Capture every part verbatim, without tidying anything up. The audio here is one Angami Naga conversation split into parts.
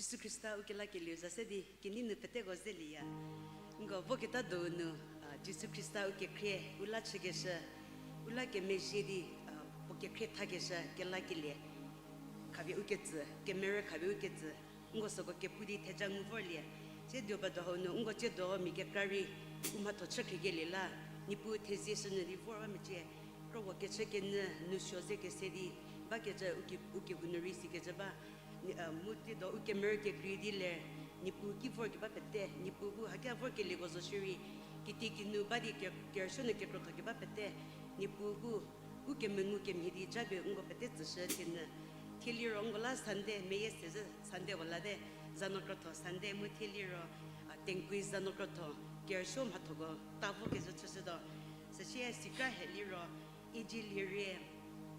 Jisu Khrista u kelakelieu za se di kenei nu peteko zelieya. Nko voketa donu, a, Jisu Khrista u kekhrie, u la chükeshü, u la kemezhie di, a, puo kekhrie thakeshü kelakelie khapie u ketsü, kemerü khapie u ketsü, nko süko kepu di theja ngu vorlie. Tsiedo bado hau nu nko tsiedo mia kekra rei u mhatho chü khriekelie la, Niepuu thezie shünyü di vor ba mecie, kropuo kechü kenyü nu suo ze kese di bakecü u ke, u kehou nu rei sikecü ba. Ni, a, mu tsiedo u kemerü kekrei di ler, Niepuu ki vorkeba pete, Niepuu bu hakia vorkelieko zo shierei, kitiekinu ba di ke, kerüsuo nu kekrotho keba pete, Niepuu bu u kemengu kemhie di japie nko pete tsüshü thienyü. Thieliro nko la Sunday, meyie se zhü Sunday ko late, za nu krotho Sunday mu thieliro, a, Tenkwis za nu krotho, kerüsuo mhathoko ta vokezhü chüshütuo. Süsie sikra he liro, Eji Lierie,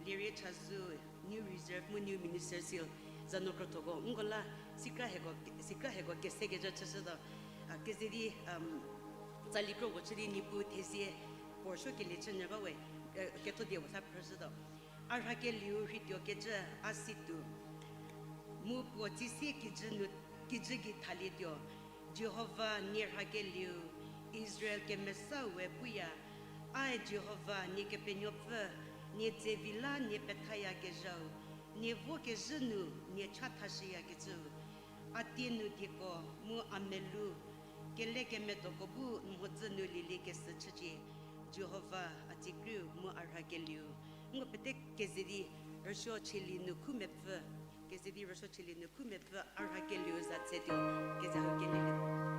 Lierie Chazou, New Reserve mu New Minister Seal, za nu krothoko nko la sikra heko, sikra heko kesekecü chüshütuo. A, keze di, um, tsali kro puo chü di Niepuu thezie puo suo kelie chünyü ba we, e, ketho die puo sa phrüshütuo. A rhakelieu rheituokecü a si tuo. Mu puo tsiesie kijü nu, kijü gei thalietuo. Jihova nie rhakelieu, Israel kemesau we puya, Ae Jihova nie Kepenuopfü, nie dzevi la nie pethayakezhau, nie vokezhü nu nie cha thashüyakecüu. A tie nu dieko mu a melou, kelekemedoko bu n mhodzü nu lieliekeshü chücie. Jihova a tsikriu mu a rhakelieu. Nko pete keze di rüsuo chielie nu khu mepfü, keze di rüsuo chielie nu khu mepfü a rhakelieu za tsetuo, keze hau kelieliete.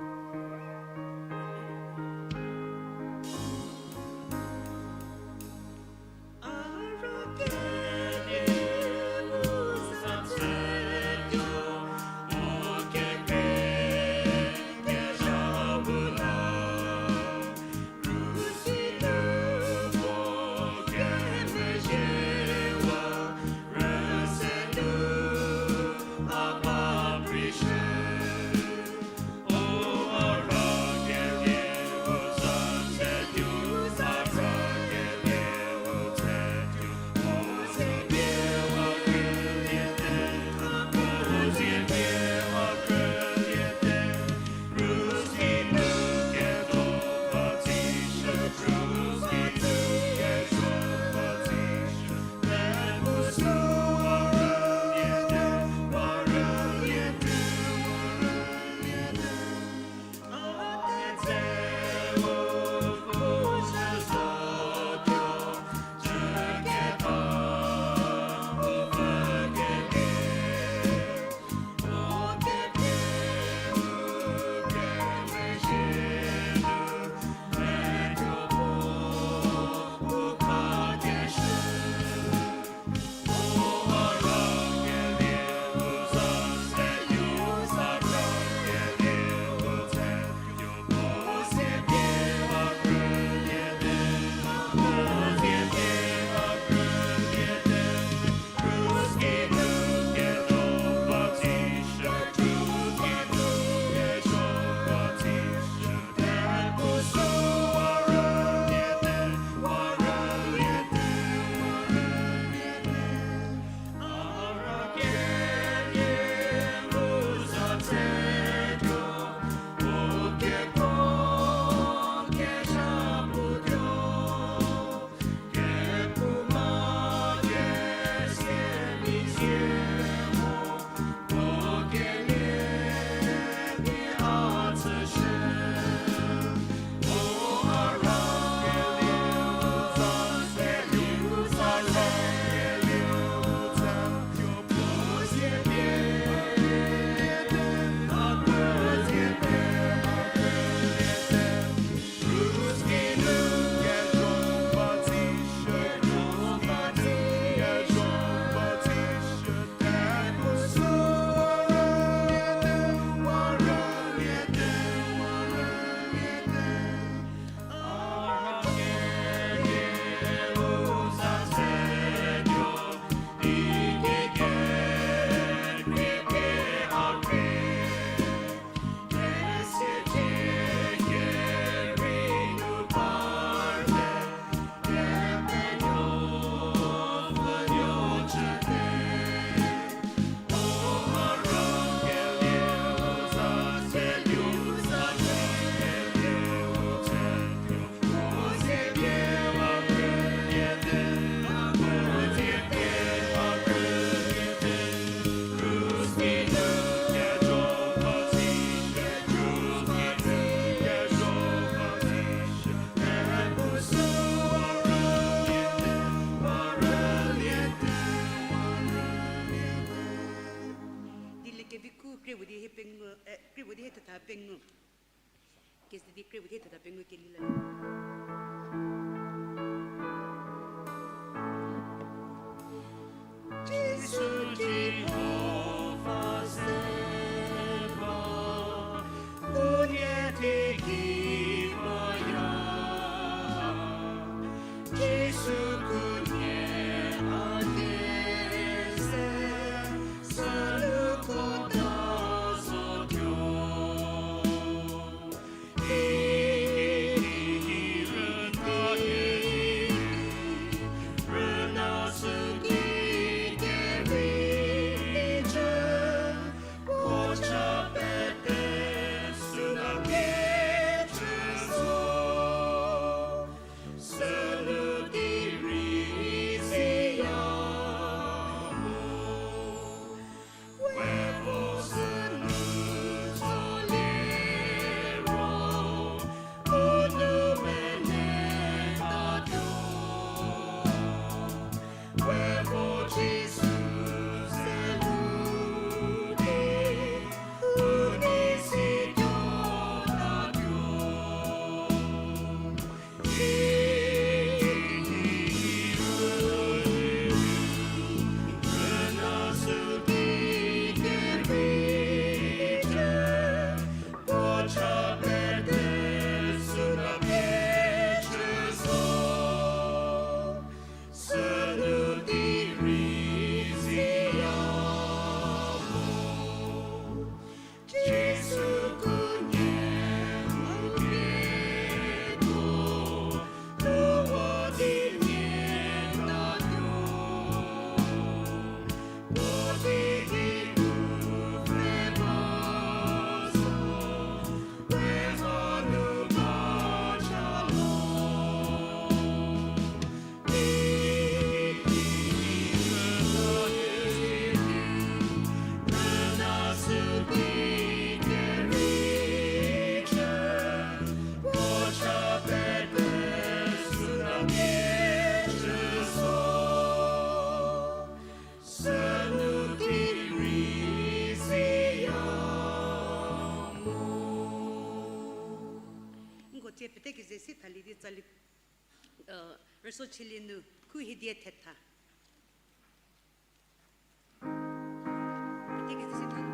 Krie puo di hie pengou, eh, krie puo di hie thetha pengou. Keze di krie puo di hie thetha pengou keli la. Jisu Jihova se ba, unie teigei baya. Jisu kunie a kie se, salu kota zotuo. Nko tsie pete keze si thali di tsali, eh, rüso chülie nu khu hie die thetha. Pete keze si thali.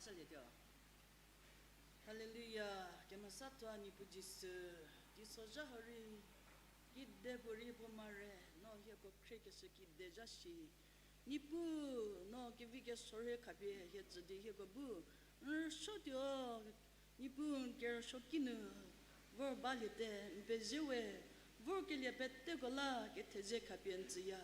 Salietuo. Haleluya, kemesathoa Niepuu Jisu, teisozha hau rei, kide puorei puo mare, no hieko khriekeshü kide zha shi. Niepuu, no kevi kesuo rei khapie hie tsü di hieko bu n rüsuotuo, Niepuu n kerüsuoki nu vor baliete, n pezie we, vorkelie peteko la kethezie khapie n tsüya.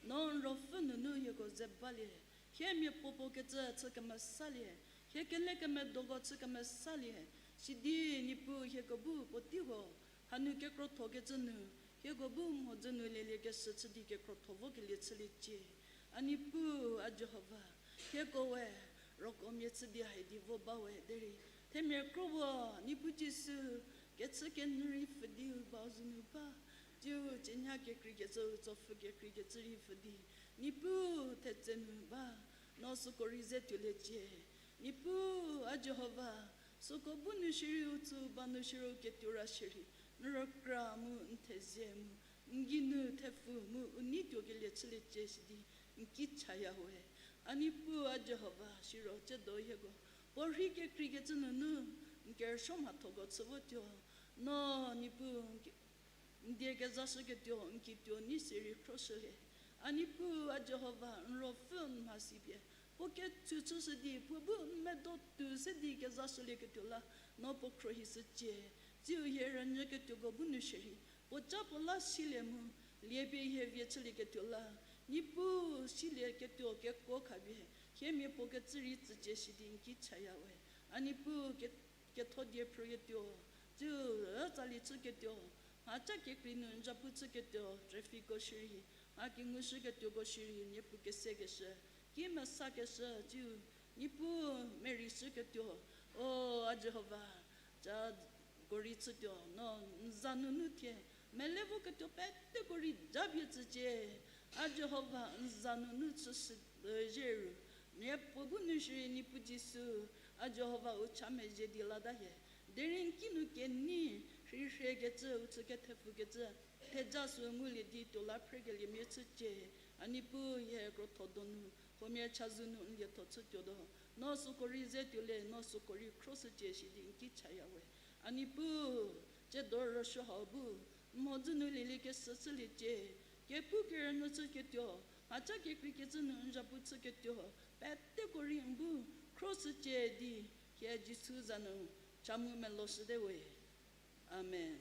No n ruopfü nunu hieko ze balie, hie miapuopuo kecü chü kemesalie, hie kelekemedoko chü kemesalie, sidi Niepuu hieko bu puotei huo, hanu kekrothokecü nu, hieko bu mhodzü nu lieliekeshü chü di kekrotho vokelie chüliecie. A Niepuu, a Jihova, hieko we, roko mia chü di hai di vo ba we derei, themia kro puo, Niepuu Jisu, kechü kenyü rei pfü di u bau zü nu ba, tsiu tsienya kekreikecü u tsopfhü kekreikecü rei pfü di, Niepuu thetse nu ba, no süko rei ze tuoliecie. Niepuu, a Jihova, süko bu nu shierei u tsü ba nu shierei u ketuo ra shierei, n rükra mu n thezie mu, n gei nu thepfu mu u nei tuokelie chüliecie sidi, n ki chaya we. A Niepuu, a Jihova, siro tsiedo hieko puorhi kekreikecü nunu, n kerüsuo mhathoko chü votuo, no Niepuu n die kezashüketuo n kituo nei sirei khroshülie. A Niepuu, a Jihova, n ruopfü n mhasi pie, puo kethu chüshü di puo bu n medo tou se di kezashülieketuo la, no puo khruohishücie. Tsiu hie rünyüketuoko bu nu shierei, puoca puo la silie mu, liepie hie vie chülieketuo la, Niepuu silieketuo kekuo khapie, hie miapuo kecü rei tsücie sidi n ki chaya we. A Niepuu ke- ketho die phrüketuo, tsiu, tsali chüketuo, mhaca kekrei nu n zapu chüketuo, trafficko shierei, mha kengushüketuoko shierei, Niepuu kesekeshü, ki mesakeshü, tsiu, Niepuu merei shüketuo, o, a Jihova, cako rei chütuo, no n za nunu thie, mele voketuo peteko rei japie tsücie, a Jihova n za nunu chüshü, zhie ru, miapuo bu nu shierei Niepuu Jisu, a Jihova u cha mezhie di lata hie. Derei n ki nu kenei, rhirhiekecü, u chü kethepfukecü, theja sü ngulie di tuo la phrekeliemia chücie, a Niepuu hie krotho donu, huomia chazou nu n lietho chütuo do. No süko rei ze tuolie, no süko rei khroshücie sidi n ki chaya we. A Niepuu, tsiedo rüsuo hau bu, n mhodzü nu lieliekeshü chüliecie, kepu kerünyü chüketuo, mhaca kekreikecü nu n zapu chüketuo, peteko rei n bu khroshücie di, hie Jisu za nu, cha mu meloshüte we. Amen.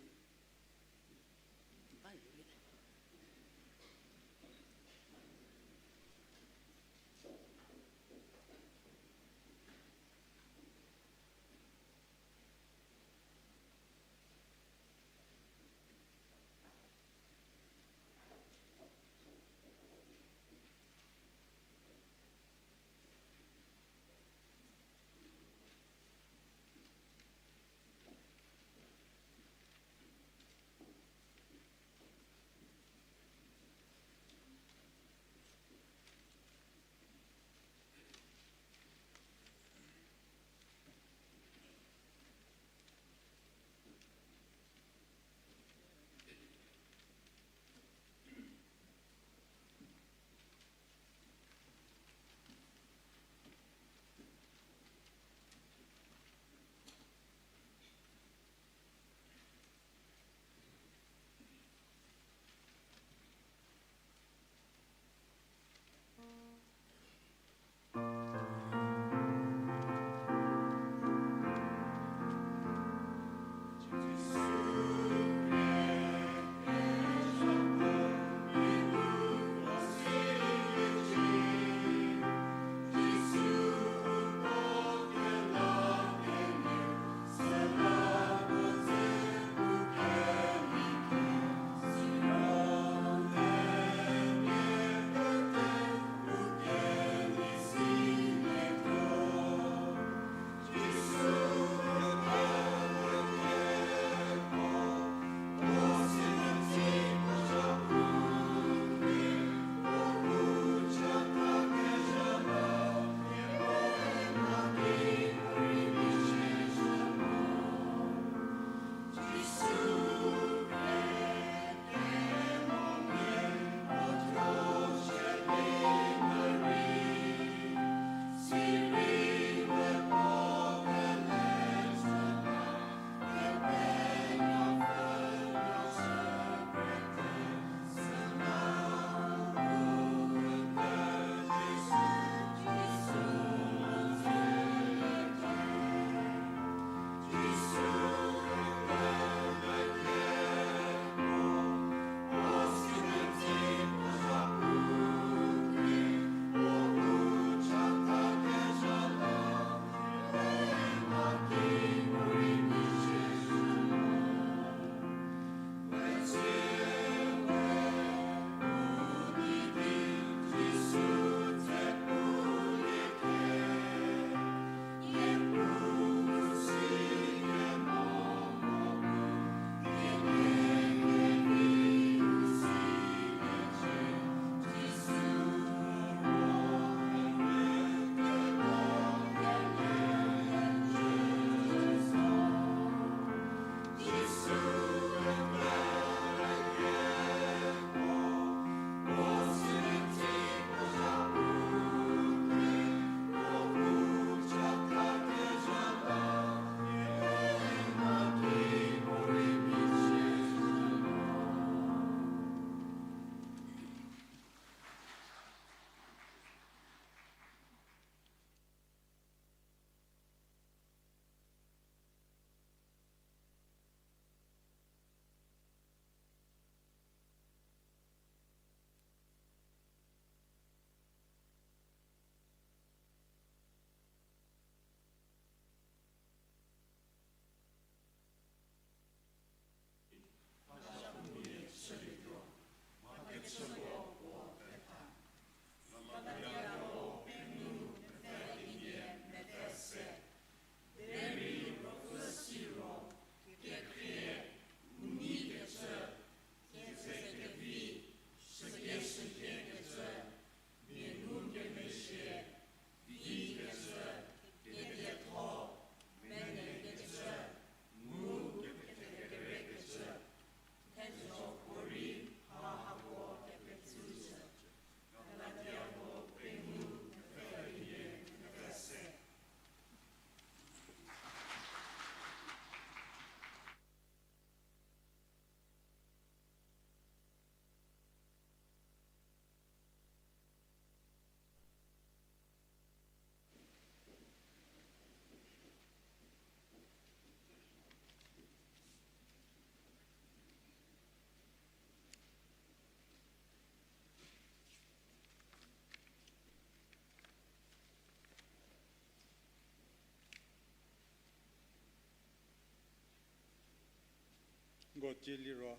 Uko tsie liro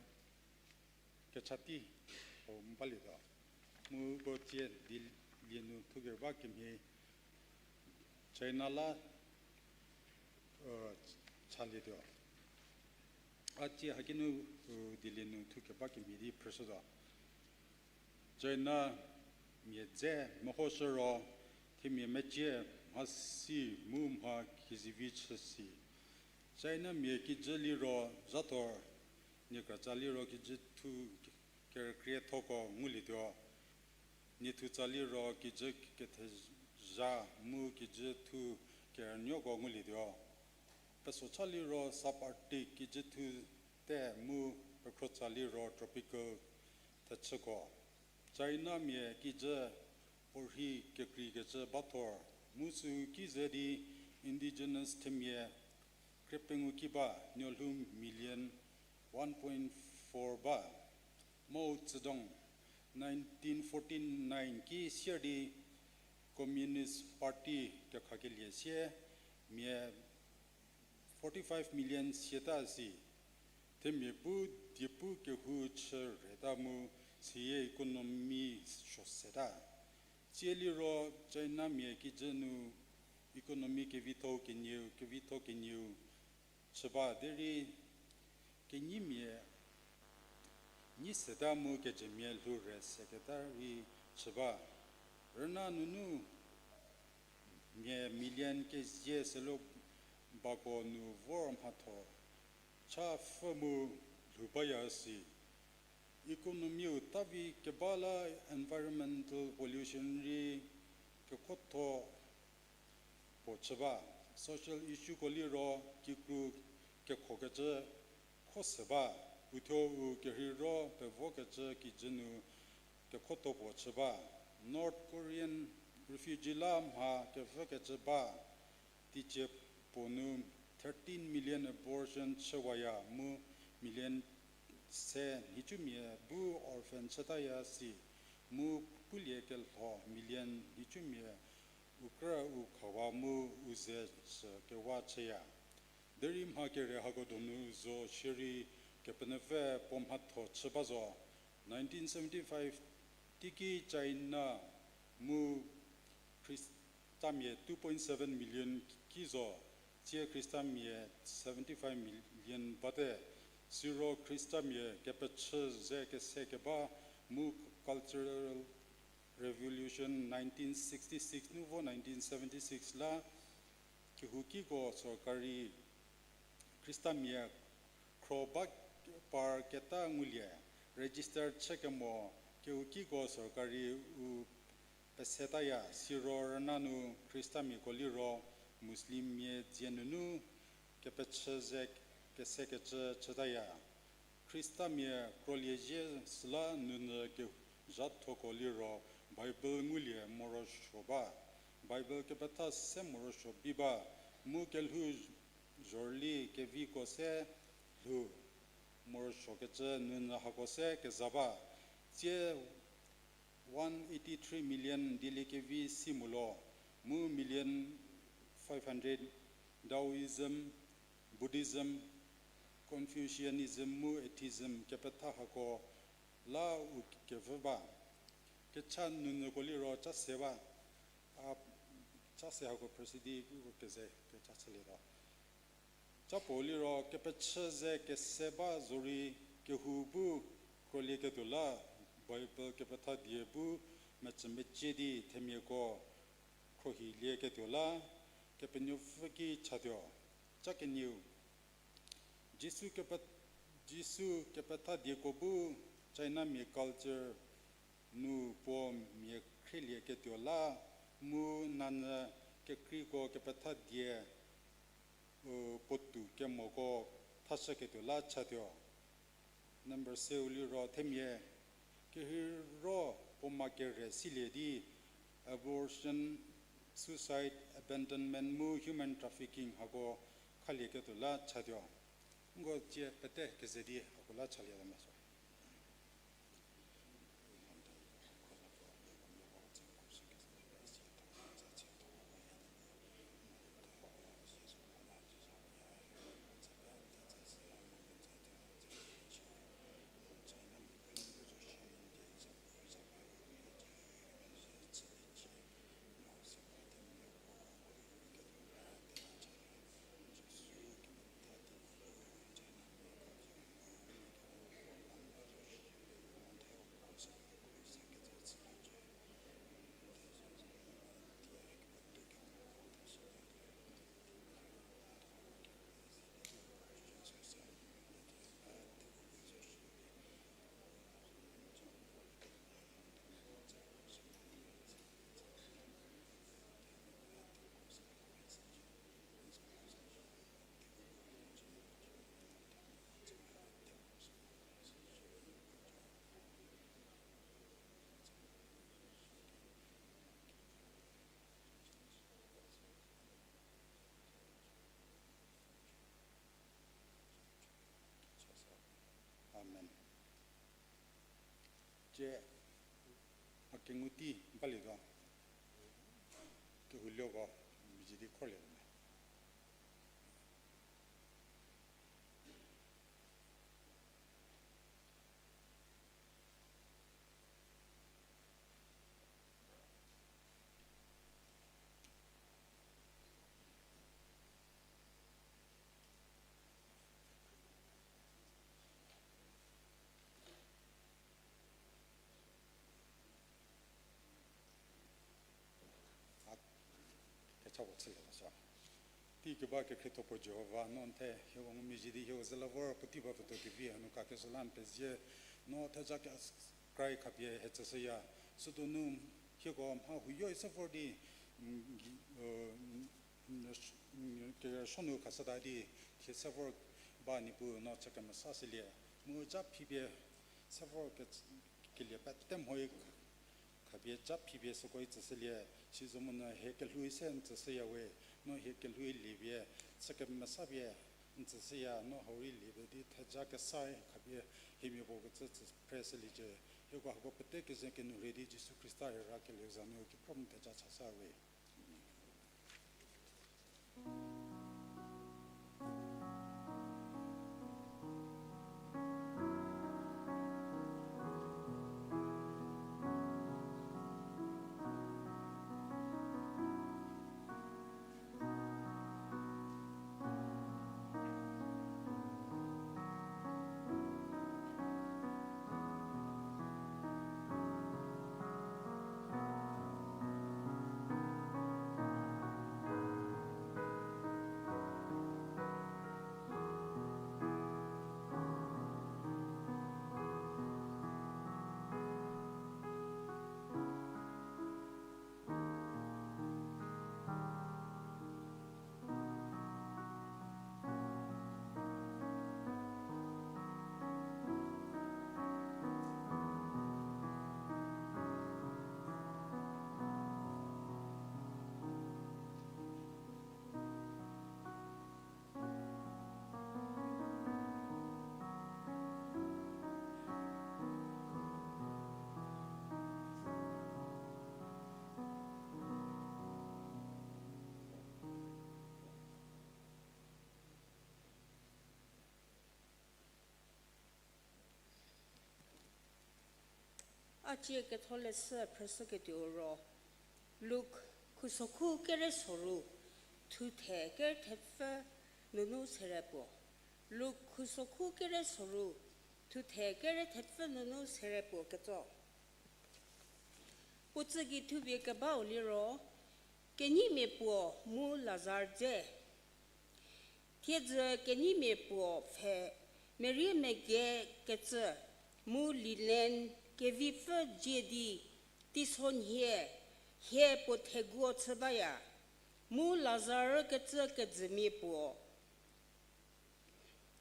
kechati hau balietuo. Mu uko tsie dilie nu thukerba kemhie China la chalietuo. A tsie haki nu dilie nu thukeba kemhie di phrüshütuo. China mia dze mehoshü ro, themia mecie mhasi mu mha kezivi chü si. China mia kijü liro zathor, niekratsa liro kijü thu kerükriethoko ngulietuo. Niethutsa liro kijü kethezha mu kijü thu kerünuoko ngulietuo. Pesocha liro sub-Arctic kijü thu te mu pekhrotsa liro tropical thechüko. China mia kijü puorhi kekreikecü bathor, mu süu ki ze di indigenous themia krie pengou ki ba, nuolhou million one point four ba. Mao Zedong nineteen forty-nine ki sier di Communist Party kekhakelie sie mia forty-five million siata si. Themia bu diepu kehou chü reta mu siyie economy suo seta. Tsie liro China mia kijü nu economy kevitho kenieu, kevitho kenieu chü ba derei kenyimia nyi seta mu kejümia lhou re seketa rei chü ba. Rüna nunu mia million kezie selo bako nu vor mhatho cha pfü mu lhou baya si. Economyu tavi keba la environmental pollution rei kekhotho puo chü ba. Social issueko liro kikru kekhokecü kho se ba, uthuo u kerheiro pevokecü kijü nu kekhotho puo chü ba. North Korean refugee la mha kevükecü ba, teicie puo nu thirteen million abortion chüwaya mu million se nhicumia bu orphan chütaya si, mu pulie kelho million nhicumia u krü u khawa mu u ze sü kewa chüya. Derei mha kere hako donu zo shierei Kepenuopfü puo mhatho chü ba zo. Nineteen seventy-five teiki China mu Khristamia two point seven million ki zo, tsie Khristamia seventy-five million bate. Siro Khristamia kepechü ze kese keba mu Cultural Revolution nineteen sixty-six nu vo nineteen seventy-six la kehoukiko sorkari Khristamia khro ba par keta ngulie, register chü kemo kehoukiko sorkari u pesetaya, siro rüna nu Khristamiako liro Muslimmia dzie nunu kepechü ze kesekecü chütaya. Khristamia krolie zhie süla nunyü kezhathoko liro Bible ngulie morosuo ba. Bible kepetha se morosuo bi ba, mu kelhou zhorüli keviko se lhou morosuokecü nunyü hako se keza ba. Tsie one eighty-three million dieliekevi si mo lo, mu million five hundred Taoism, Buddhism, Confucianism mu atheism kepetha hako la u kevü ba. Kecha nunyüko liro cha se ba, a, cha se hako phrüsi di uko keze kecha chülietuo. Cha puo liro kepechü ze kese ba zorei kehou bu krolieketuo la, Bible kepetha die bu mecü mecie di themiako khrohilieketuo la, Kepenuopfü ki chatuo. Cha kenieu, Jisu kepe-, Jisu kepetha dieko bu Chinamia culture nu puo mia khrielieketuo la, mu nanyü kekreiko kepetha die, u, puotou kemoko thashüketuo la chatuo. Number seu liro themia, kerheiro puo ma kere silie di, abortion, suicide, abandonment mu human trafficking hako khalieketuo la chatuo. Nko tsie pete keze di hako la chalie la meso. Cie, a kengu tei balietuo, kehou luoko, mizhie di khorlie me. A, kecha puo chülie lashü. Teikeba kekhrietho puo Jihova, no n the hieko ngumezhie di hieko zü la vor puotei ba pfütuo kevi hanu kakeshü la n pezie, no theja kekrai khapie hie tsüshüya. Südonu hieko mha huoyo se vor di, mm, gi-, uh, mm, mm, kerüsuo nu khashüta di thie se vor ba Niepuu no chü kemesashülie. Mu ja phipie se vor ke-, kelie pete mhoi khapie ja phipie süko-i tsüshülie, sizomonyü hie kelhou-i se n tsüshüya we, no hie kelhou-i liepie, chü kemesapie n tsüshüya, no hau rei liepie di theja kesa khapie hiemia puo kecü tsü phreshüliecie. Hieko hako pete keze kenourhei di Jisu Khrista hie ra kelieu za nu kekro mu theja chasa we. A cie ketholeshü phrüshüketuo ro, Luk khusokhu kere soru, thuthe kere thepfü nunu sere puo. Luk khusokhu kere soru, thuthe kere thepfü nunu sere puo ketso. Puo tsügei thupie kebau liro, kenyimia puo mu Lazar dze. Thiedzü kenyimia puo pfhe merie mege kecü mu linen kevipfü dzie di teisonhie hie puo theguo chü baya, mu Lazar kecü kejümia puo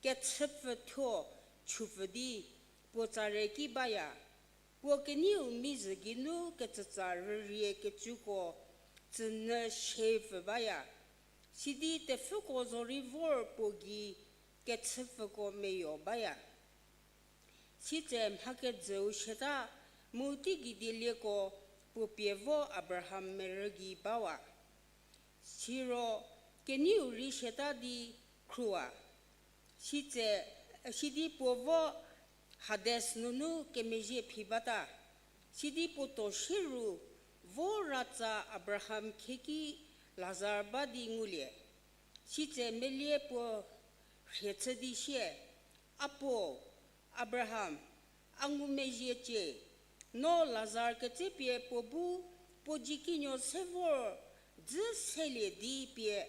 kechüpfü thuo chupfü di puo tsare ki baya. Puo kenieu mizhü geinu kecütsa rürie kecüko tsünyü shepfü baya. Sidi tepfüko zorei vor puo gei kechüpfüko meyo baya. Sitse mha kejüu siata mu teigei dielieko puo pie vo Abraham merü gei bawa. Siro kenieu rei siata di khrüwa. Sitse, sidi puo vo Hades nunu kemezhie phi bata. Sidi puo to shieru vo ratsa Abraham khieki Lazar ba di ngulie. Sitse melie puo rhie chü di sie, A puo, Abraham, a ngumezhiecie, no Lazar ketsepie puo bu puo dzie kinuo se vor dzü selie di pie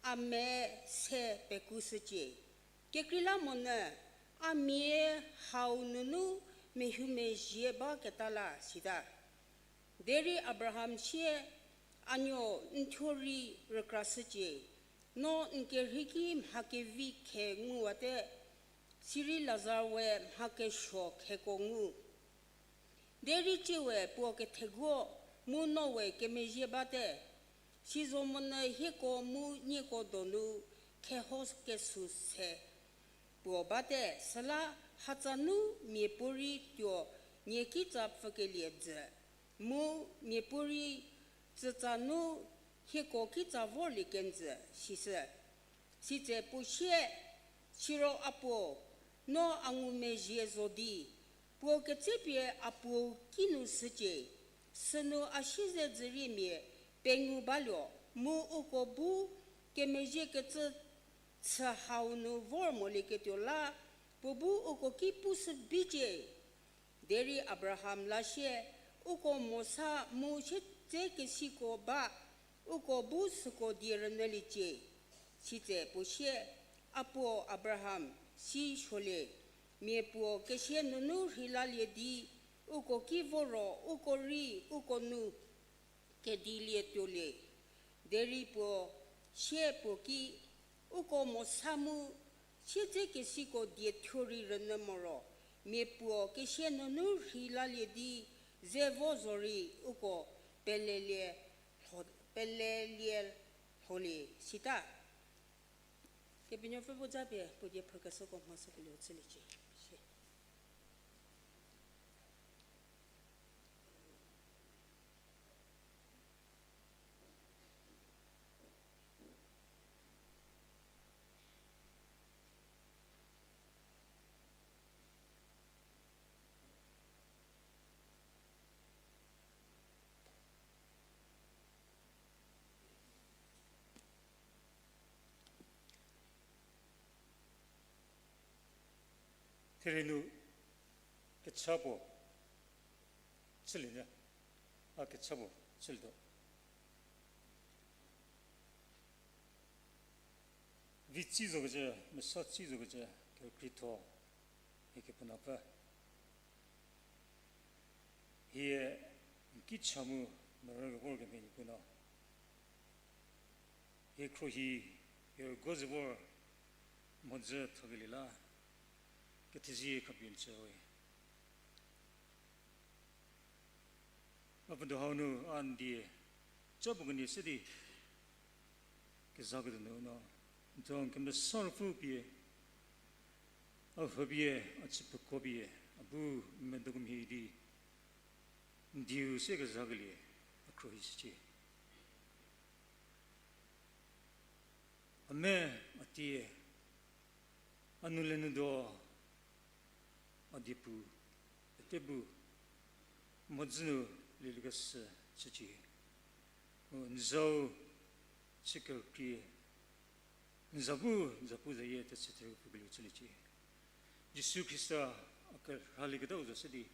a me se pekushücie. Kekreilamonyü a mia hau nunu mehumezhie baketa la sita. Derei Abraham sie, A nuo, n thuo rei rükrashücie, no n kerhei ki mha kevi khe nguwate, sirei Lazar we mha kesuo kheko ngu. Derei tsie we puo ketheguo mu no we kemezhie bate, sizomonyü hieko mu nieko donu kheho kesuo se puo bate, süla hatsa nu miapuorei tuo nie kitsa pfükelie jü, mu mia puorei tsütsa nu hieko kitsa vorlie kenjü, sisü. Sitse puo sie, siro a puo, no a ngumezhie zo di, puo ketsepie a puou kinu shücie, sünu a siezedzüriemia pengu baluo, mu uko bu kemezhiekecü chü hau nu vor molieketuo la, puo bu uko ki pushü bicie. Derei Abraham la sie, uko mosa mu siedzekesiko ba, uko bu süko die rünyüliecie. Sitse puo sie, a puo Abraham, si suolie, mia puo kesia nunu rheilalie di, uko ki voro uko rei uko nu kedilietuolie. Derei puo sie puo ki, uko mosa mu siedzekesiko die thuo rei rünyü moro, mia puo kesia nunu rheilalie di, ze vo zorei uko pelelie lho-, pelelie lholie sita. Kepenuopfü bu japie puo die phrükeshüko mhasükelieu chüliecie. Therie nu kecha puo chülie nyü, a kecha puo chülietuo. Vitsi zokecü, mesa tsi zokecü, kekreitho, hie Kepenuopfü. Hie n ki cha mu merü kevor kemhie Niepuu no, hie khruohi, hie rügo ze vor mhodzü thokelie la, kethezie khapie n tsüwe. A puotou hau nu a n die ca puo kenie se di kezaketuo nu no, n thuo n kemesa ruopfü pie, a hüpie, a chüpfüko pie, a bu n medokumhie di n dieu se kezakelie a khruohi shücie. A me, a tie, a nu le nu do, a diepu, pete bu mhodzü nu lieliekeshü chücie. Mu n zau chü kerükrie, n za bu, n za pu zayie tetsü therü pukelieu chüliecie. Jisu Khrista a kerhalieketau za se di,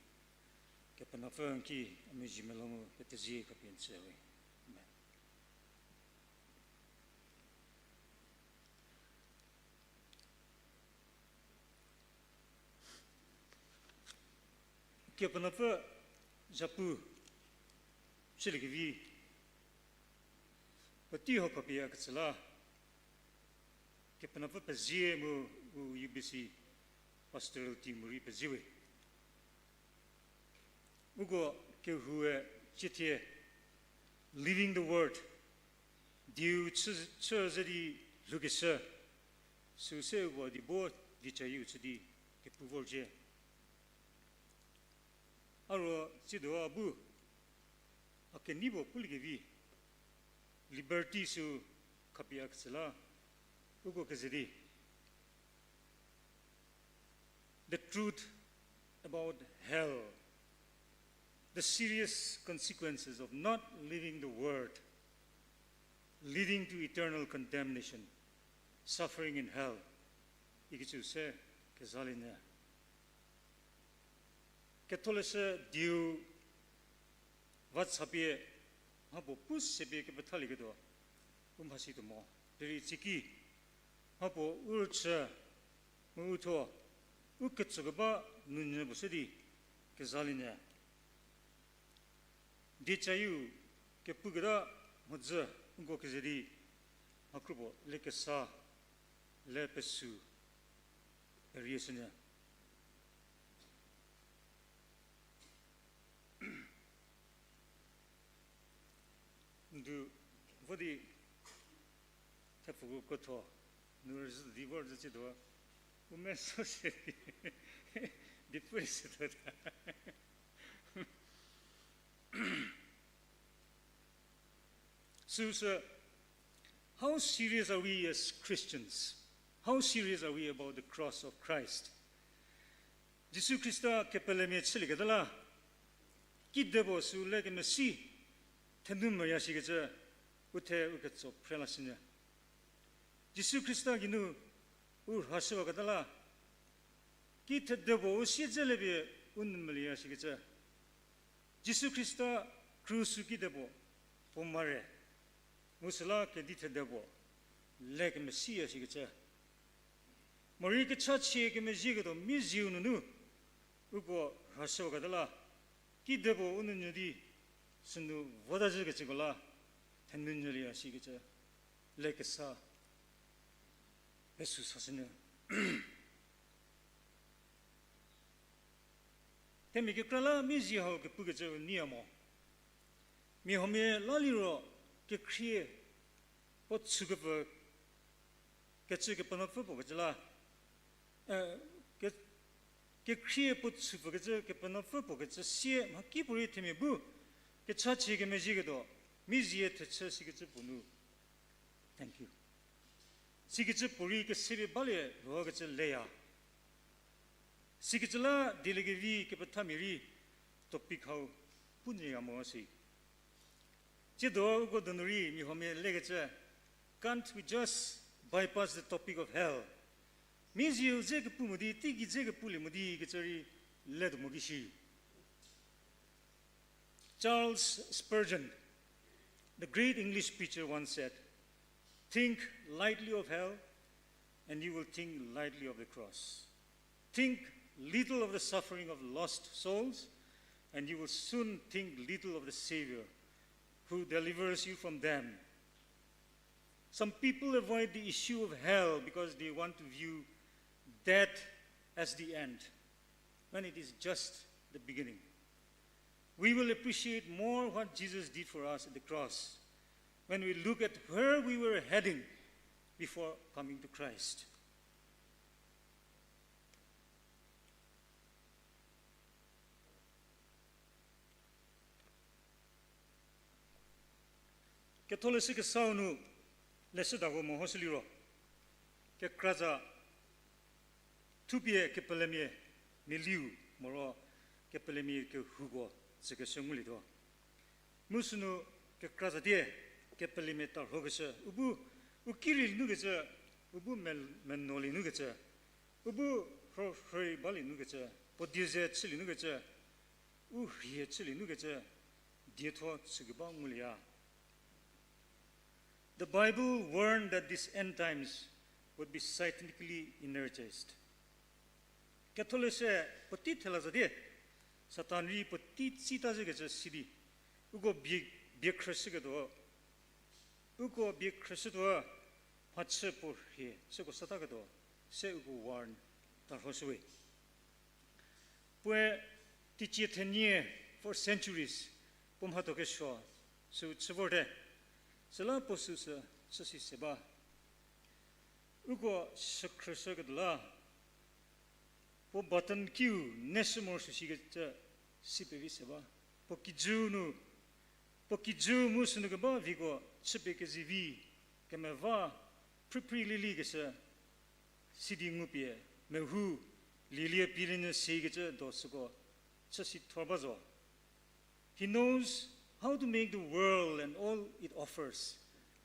Kepenuopfü n ki a mezhie melou mu kethezie khapie n tsüwe. Amen. Kepenuopfü zhapu chüliekevi puotei hau khapie a ketsü la, Kepenuopfü pezie mu u U B C pastoral team rei pezie we. Uko kehoue ciethie Living the Word, dieu chü, chü ze di lhoukeshü, süu se uko di bo diecayieu chü di kepu vorcie. A ro tsiedo a bu a kenei puo puliekevi, liberty sü khapie a ketsü la, uko keze di The truth about hell, the serious consequences of not living the word, leading to eternal condemnation, suffering in hell, ikecü se kezalie nyü. Ketholeshü dieu va chapie, mhapuo pu sepie kepethalieketuo u mhasi tuo mo. Derei tsiki, mhapuo u rüchü, mu u thuo, u ketsokeba nunyü puo se di kezalie nyü. Diecayieu kepuketa mhodzü nko keze di, mhakropuo lekesa, le pesü, perie shünyü. N du vo di thepfuko krotho nu rüzhü di vor zhü tsiedo, u meso se di, di pfü sütuota. Süsü, how serious are we as Christians? How serious are we about the cross of Christ? Jisu Khrista kepelemia chülieketa la, kidepuo sü le kemesi, thenu meya shikecü, uthe u ketso phre la sinyü. Jisu Khrista geinu u rhashüwaketa la, ki thedepuo u siedze le pie u nu melieya shikecü. Jisu Khrista krus-u kidepuo, puo mare, mu süla kedi thedepuo, le kemesiya shikecü. Morei kechachie kemezhieketuo mizieu nunu, uko rhashüwaketa la, kidepuo u nou nyü di, sünu vota zhükecüko la, thenu nyülieya shikecü, le kesa, pesü sashünyü. Themia kekra la mizie hau kepukecü neiya mo. Mia huomia la liro kekhrie puo chükepfü kecü Kepenuopfü puo kecü la, e, ke-, kekhrie puo chüpfü kecü Kepenuopfü puo kecü sie mhakipuorei themia bu kechachie kemezhieketuo mizie thechü sikecü puo nu. Thank you. Sikecü puorei kesepie balie lhokecü leya. Sikecü la dieliekevi kepethamia rei topic hau punyüya mo si. Tsiedo uko donu rei mia huomia lekecü, can't we just bypass the topic of hell? Mizieu dze kepu mo di, teigei dze kepulie mo di kecü rei letuo mo ki shi. Charles Spurgeon, the great English preacher, once said, think lightly of hell, and you will think lightly of the cross. Think little of the suffering of lost souls, and you will soon think little of the Savior who delivers you from them. Some people avoid the issue of hell because they want to view death as the end, when it is just the beginning. We will appreciate more what Jesus did for us at the cross when we look at where we were heading before coming to Christ. Ketholeshü Kesau nu leshüdako mehoshü liro, kekratsa thupie kepelemia meliu moro kepelemia kehouko tsükeshü ngulietuo. Mu sünu kekratsa die kepelemia tarhokeshü, u bu, u ki rei nukecü, u bu me-, meno lie nukecü, u bu rho-, rhoi balie nukecü, puo die ze chülie nukecü, u rhie chülie nukecü, dietho chükeba ngulieya. The Bible warned that these end times would be satanically energized. Ketholeshü puotei thela za die, Satan rei puotei tsita zhükecü si di, uko bie, bie khrüshüketuo, uko bie khrüshütuo, mhachü puo rhie süko sataketuo, se uko warn tarhoshüwe. Puoe teicie thenie for centuries, puo mhatho kesuo, sü chü vorte, süla puo süsü chü si se ba. Uko shükhrüshüketuo la, puo button kiu neshü morosuo shikecü si pevi se ba. Puo kijü nu, puo kijü mu sünu keba viko chüpie kezivi, kemeva, phriphri lili keshü, sidi ngupie, mehou, lielie pielienyü sikecü do süko, chü si thor ba zo. He knows how to make the world and all it offers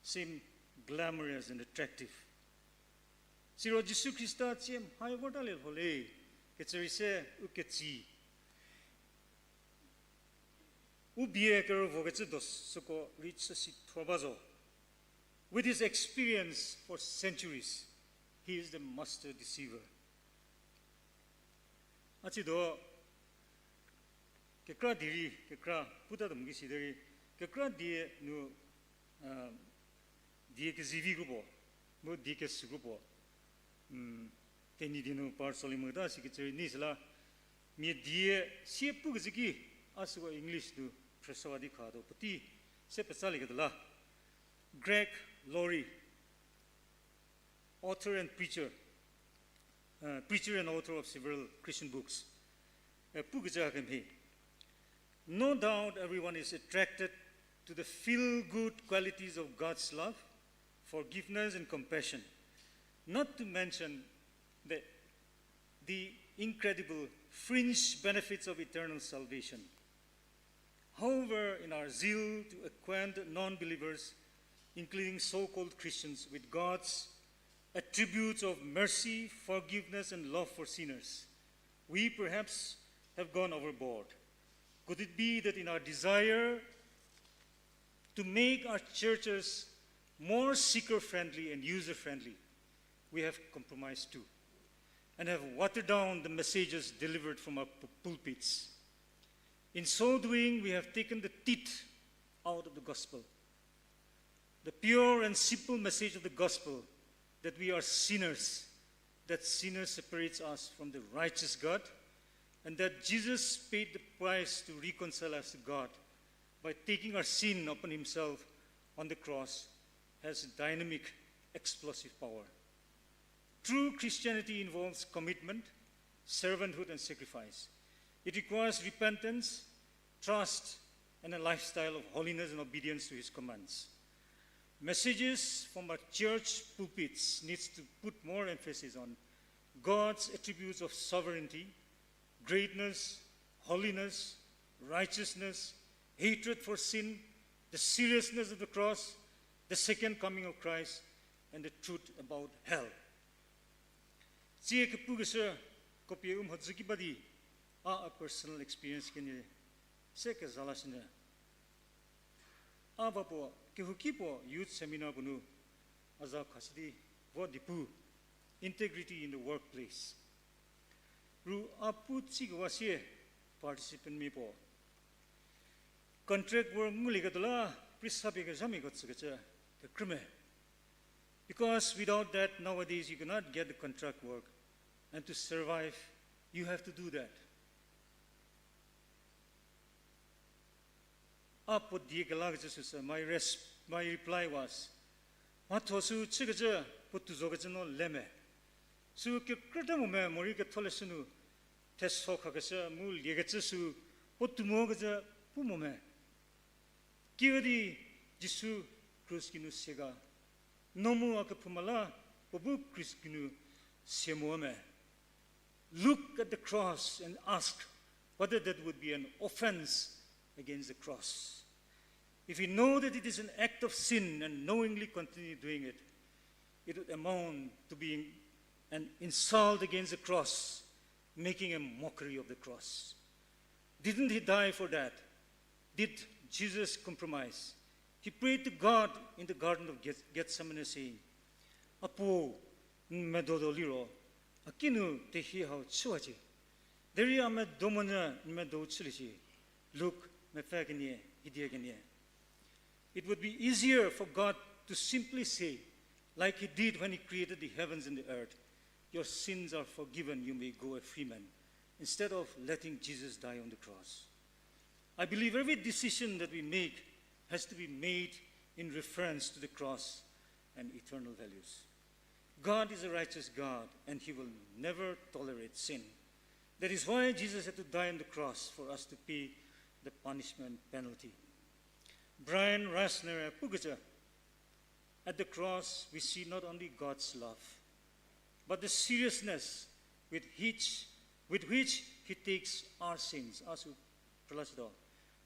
seem glamorous and attractive. Siro Jisu Khrista tsie mhai vortalie lho le, kecü rei se u ketsi. U bie kerüvokecü do süko rei chü si thor ba zo. With his experience for centuries, he is the master deceiver. A tsiedo, kekra die rei, kekra puta tuo mo ki si derei, kekra die nu, die kezivi kropuo, mu die kesü kropuo, Tenyidie nu par tsoli moketa sikecü rei nei süla, mia die sie pukecü ki, a süko English nu phrüshüwa di khatuo puotei se petsalieketa la. Greg Laurie, author and preacher, uh, preacher and author of several Christian books, pukecü hakemhie. No doubt everyone is attracted to the feel-good qualities of God's love, forgiveness, and compassion, not to mention the, the incredible fringe benefits of eternal salvation. However, in our zeal to acquaint non-believers, including so-called Christians, with God's attributes of mercy, forgiveness, and love for sinners, we perhaps have gone overboard. Could it be that in our desire to make our churches more seeker-friendly and user-friendly, we have compromised too, and have watered down the messages delivered from our pu-, pulpits? In so doing, we have taken the teeth out of the gospel. The pure and simple message of the gospel, that we are sinners, that sin separates us from the righteous God, and that Jesus paid the price to reconcile us to God by taking our sin upon himself on the cross, has dynamic, explosive power. True Christianity involves commitment, servanthood, and sacrifice. It requires repentance, trust, and a lifestyle of holiness and obedience to his commands. Messages from our church pulpits needs to put more emphasis on God's attributes of sovereignty, greatness, holiness, righteousness, hatred for sin, the seriousness of the cross, the second coming of Christ, and the truth about hell. Tsie kepukeshü copy u mhodzü ki ba di, a, a personal experience kenie se keza lashünyü. A va puo, kehouki puo youth seminar puo nu, a za khashü di, vo di pu, integrity in the workplace. Ru a pu tsikewa sie, participant mia puo contract work ngulieketuo la, prisa pie kezhamiako tsükecü, kekrü me. Because without that, nowadays you cannot get the contract work. And to survive, you have to do that. A puo die kelakecü süsü, my res-, my reply was, mhatho sü chükecü, puo tou zokecü no le me. Sü kekrüta mo me, morei ketholeshü nu, theso khakeshü mu liekecü sü, puo tou mokecü pu mo me. Kiüdi Jisu krus geinu sie ga, no mu a kephouma la, puo bu krus geinu sie mo me. Look at the cross and ask whether that would be an offense against the cross. If we know that it is an act of sin and knowingly continue doing it, it would amount to being an insult against the cross, making a mockery of the cross. Didn't he die for that? Did Jesus compromise? He prayed to God in the Garden of Geth-, Gethsemane, saying, Apuo, n medo do liro, a kinu tehie hau chüwacie. Derei a medo monyü n medo chüliecie. Luke mepfü kenie, hidie kenie. It would be easier for God to simply say, like he did when he created the heavens and the earth, your sins are forgiven, you may go a free man, instead of letting Jesus die on the cross. I believe every decision that we make has to be made in reference to the cross and eternal values. God is a righteous God, and he will never tolerate sin. That is why Jesus had to die on the cross for us to pay the punishment penalty. Brian Rasner pukecü, at the cross, we see not only God's love, but the seriousness with which, with which he takes our sins. A sü pralashütuo.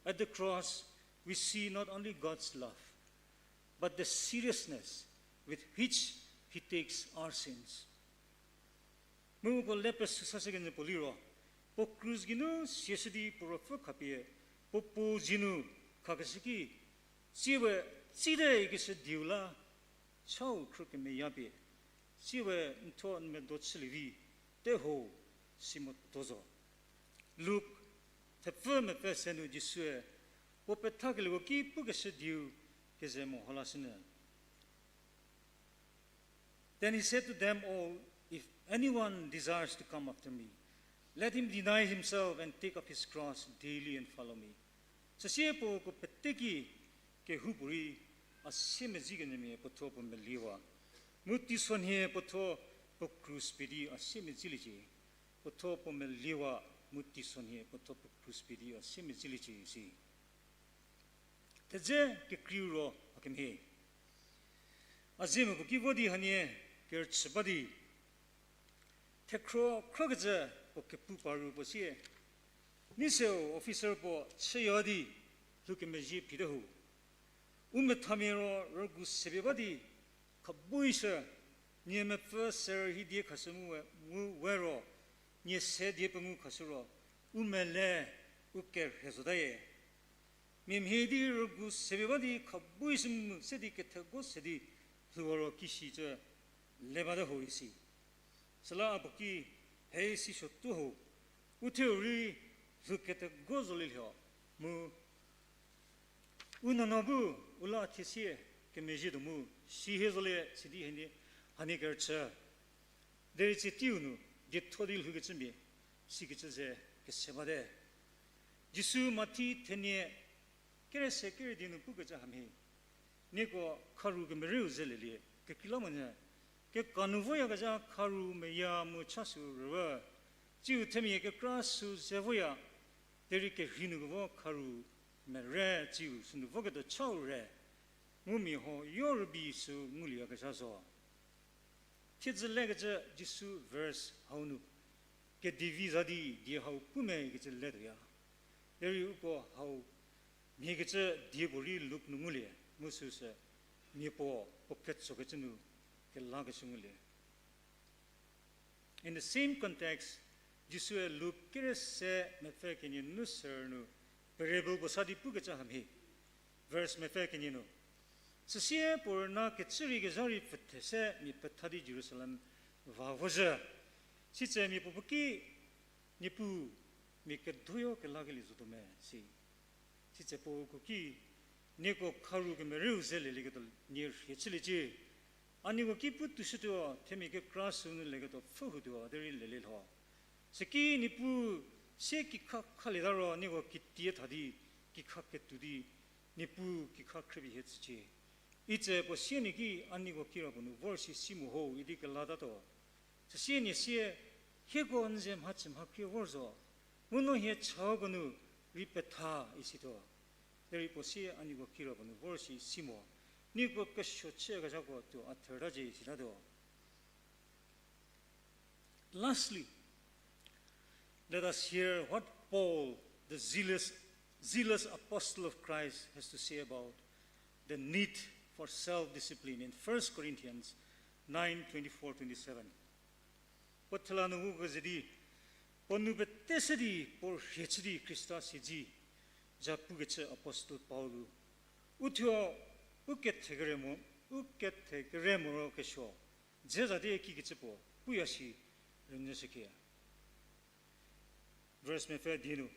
At the cross, we see not only God's love, but the seriousness with which he takes our sins. Mu uko le pesü sashükenyü puo liro, puo krus geinu siashü di puo ruopfü khapie, puo puo zie nu khakeshü ki, tsie we tsite ikeshü dieu la, chau khrü kemeyapie, tsie we n thuo n medo chülie vi, te ho, si motuo zo. Luk thepfü mepfü se nu Jisue, puo pethakelieko ki pukeshü dieu keze meho lashünyü. Then he said to them all, if anyone desires to come after me, let him deny himself and take up his cross daily and follow me. Süsie puo uko pete ki kehoupuorei a siemedzikenyümia puo thuo puo meliewa. Mu teisonhie puo thuo puo krus pie di a siemedziliecie. Puo thuo puo meliewa, mu teisonhie puo thuo puo krus pie di a siemedziliecie isi. Thedze kekreiu ro hakemhie. A zie mu puo ki vo di hanie kerüchü ba di. Thekhro khrokecü puo kepu paru puo sie. Nei seu officer puo chüya di lhoukemezhie phite ho. U methamia ro rügu sepie ba di, khabuishü, nie mepfü serü hi die khashü mu we, mu we ro, nie se die pengu khashü ro, u mele, u kerhe zotayie. Mia mhie di rügu sepie ba di khabuishü mu se di kethego se di lhou ro kishicü le bate ho isi. Süla a puo ki, he si suotuo ho, u theu rei lhou kethego zolie lho, mu u nuonuo bu u la thiesie kemezhie tuo mu, si hie zolie sidi hanie, hanie kerüchü. Derei tsie teiu nu, dietho di lhoukecümia, sikecü ze kese bate. Jisu Mathi thenie, kere se kere die nu pukecü hamhie. Nieko kharu kemerieu zelelie, kekreilamonyü. Keka nu voyakezha kharu meya mu cha sü rüwe. Tsiu themia kekra sü ze voya. Derei kerhei nu kevo kharu mere tsiu sünu voketuo chau re. Mu mia huoyo rübei sü ngulieyakezha zo. Thiedzü lekecü Jisu verse hau nu kedivi za di die hau pu me ikecü letuoya. Derei uko hau mhiekecü die puorei Luk nu ngulie, mu süsü mia puo puo ketsokecü nu kelakeshü ngulie. In the same context, Jisue Luk kere se mepfü kenie nu ser nu parable puo sa di pukecü hamhie. Verse mepfü kenie nu. Süsie puo rüna kecü rei kezha rei pfüthe se mia petha di Jerusalem va vozhü. Sitse mia puo puo ki, Niepuu, mia kedoyo kelakelie zotuo me si. Sitse puo uko ki, nieko kharu kemerieu zelelieketuo nie rhie chüliecie. A nieko ki pu tushütuo, themia kekra sü nu leketuo pfhü hutuo derei lelie lho. Süki Niepuu sie kikha khalieta ro nieko kitie tha di, kikha ketuo di, Niepuu kikha khrüpie hie tsücie. Itse puo sienie ki a nieko kirapuo nu vor si si mo ho idi kelatatuo. Süsie nie sie, hieko n ze mhachü mhakhrie vor zo, mu no hie chauko nu rei petha isituo. Derei puo sie a nieko kirapuo nu vor si si mo, nieko kesuo chüyakezhako tuo a thertacie isitatuo. Lastly, let us hear what Paul, the zealous, zealous apostle of Christ, has to say about the need for self-discipline in First Corinthians nine twenty-four twenty-seven. Puo thela nu uko ze di, puo nou pete se di, puo rhie chü di Khrista siedzi, za pukecü apostle Paul-u. Uthuo, u kethekere mo, u kethekere morokesuo dze zate kikecü puo puya shi rünyüshükie. Verse mepfü die nu.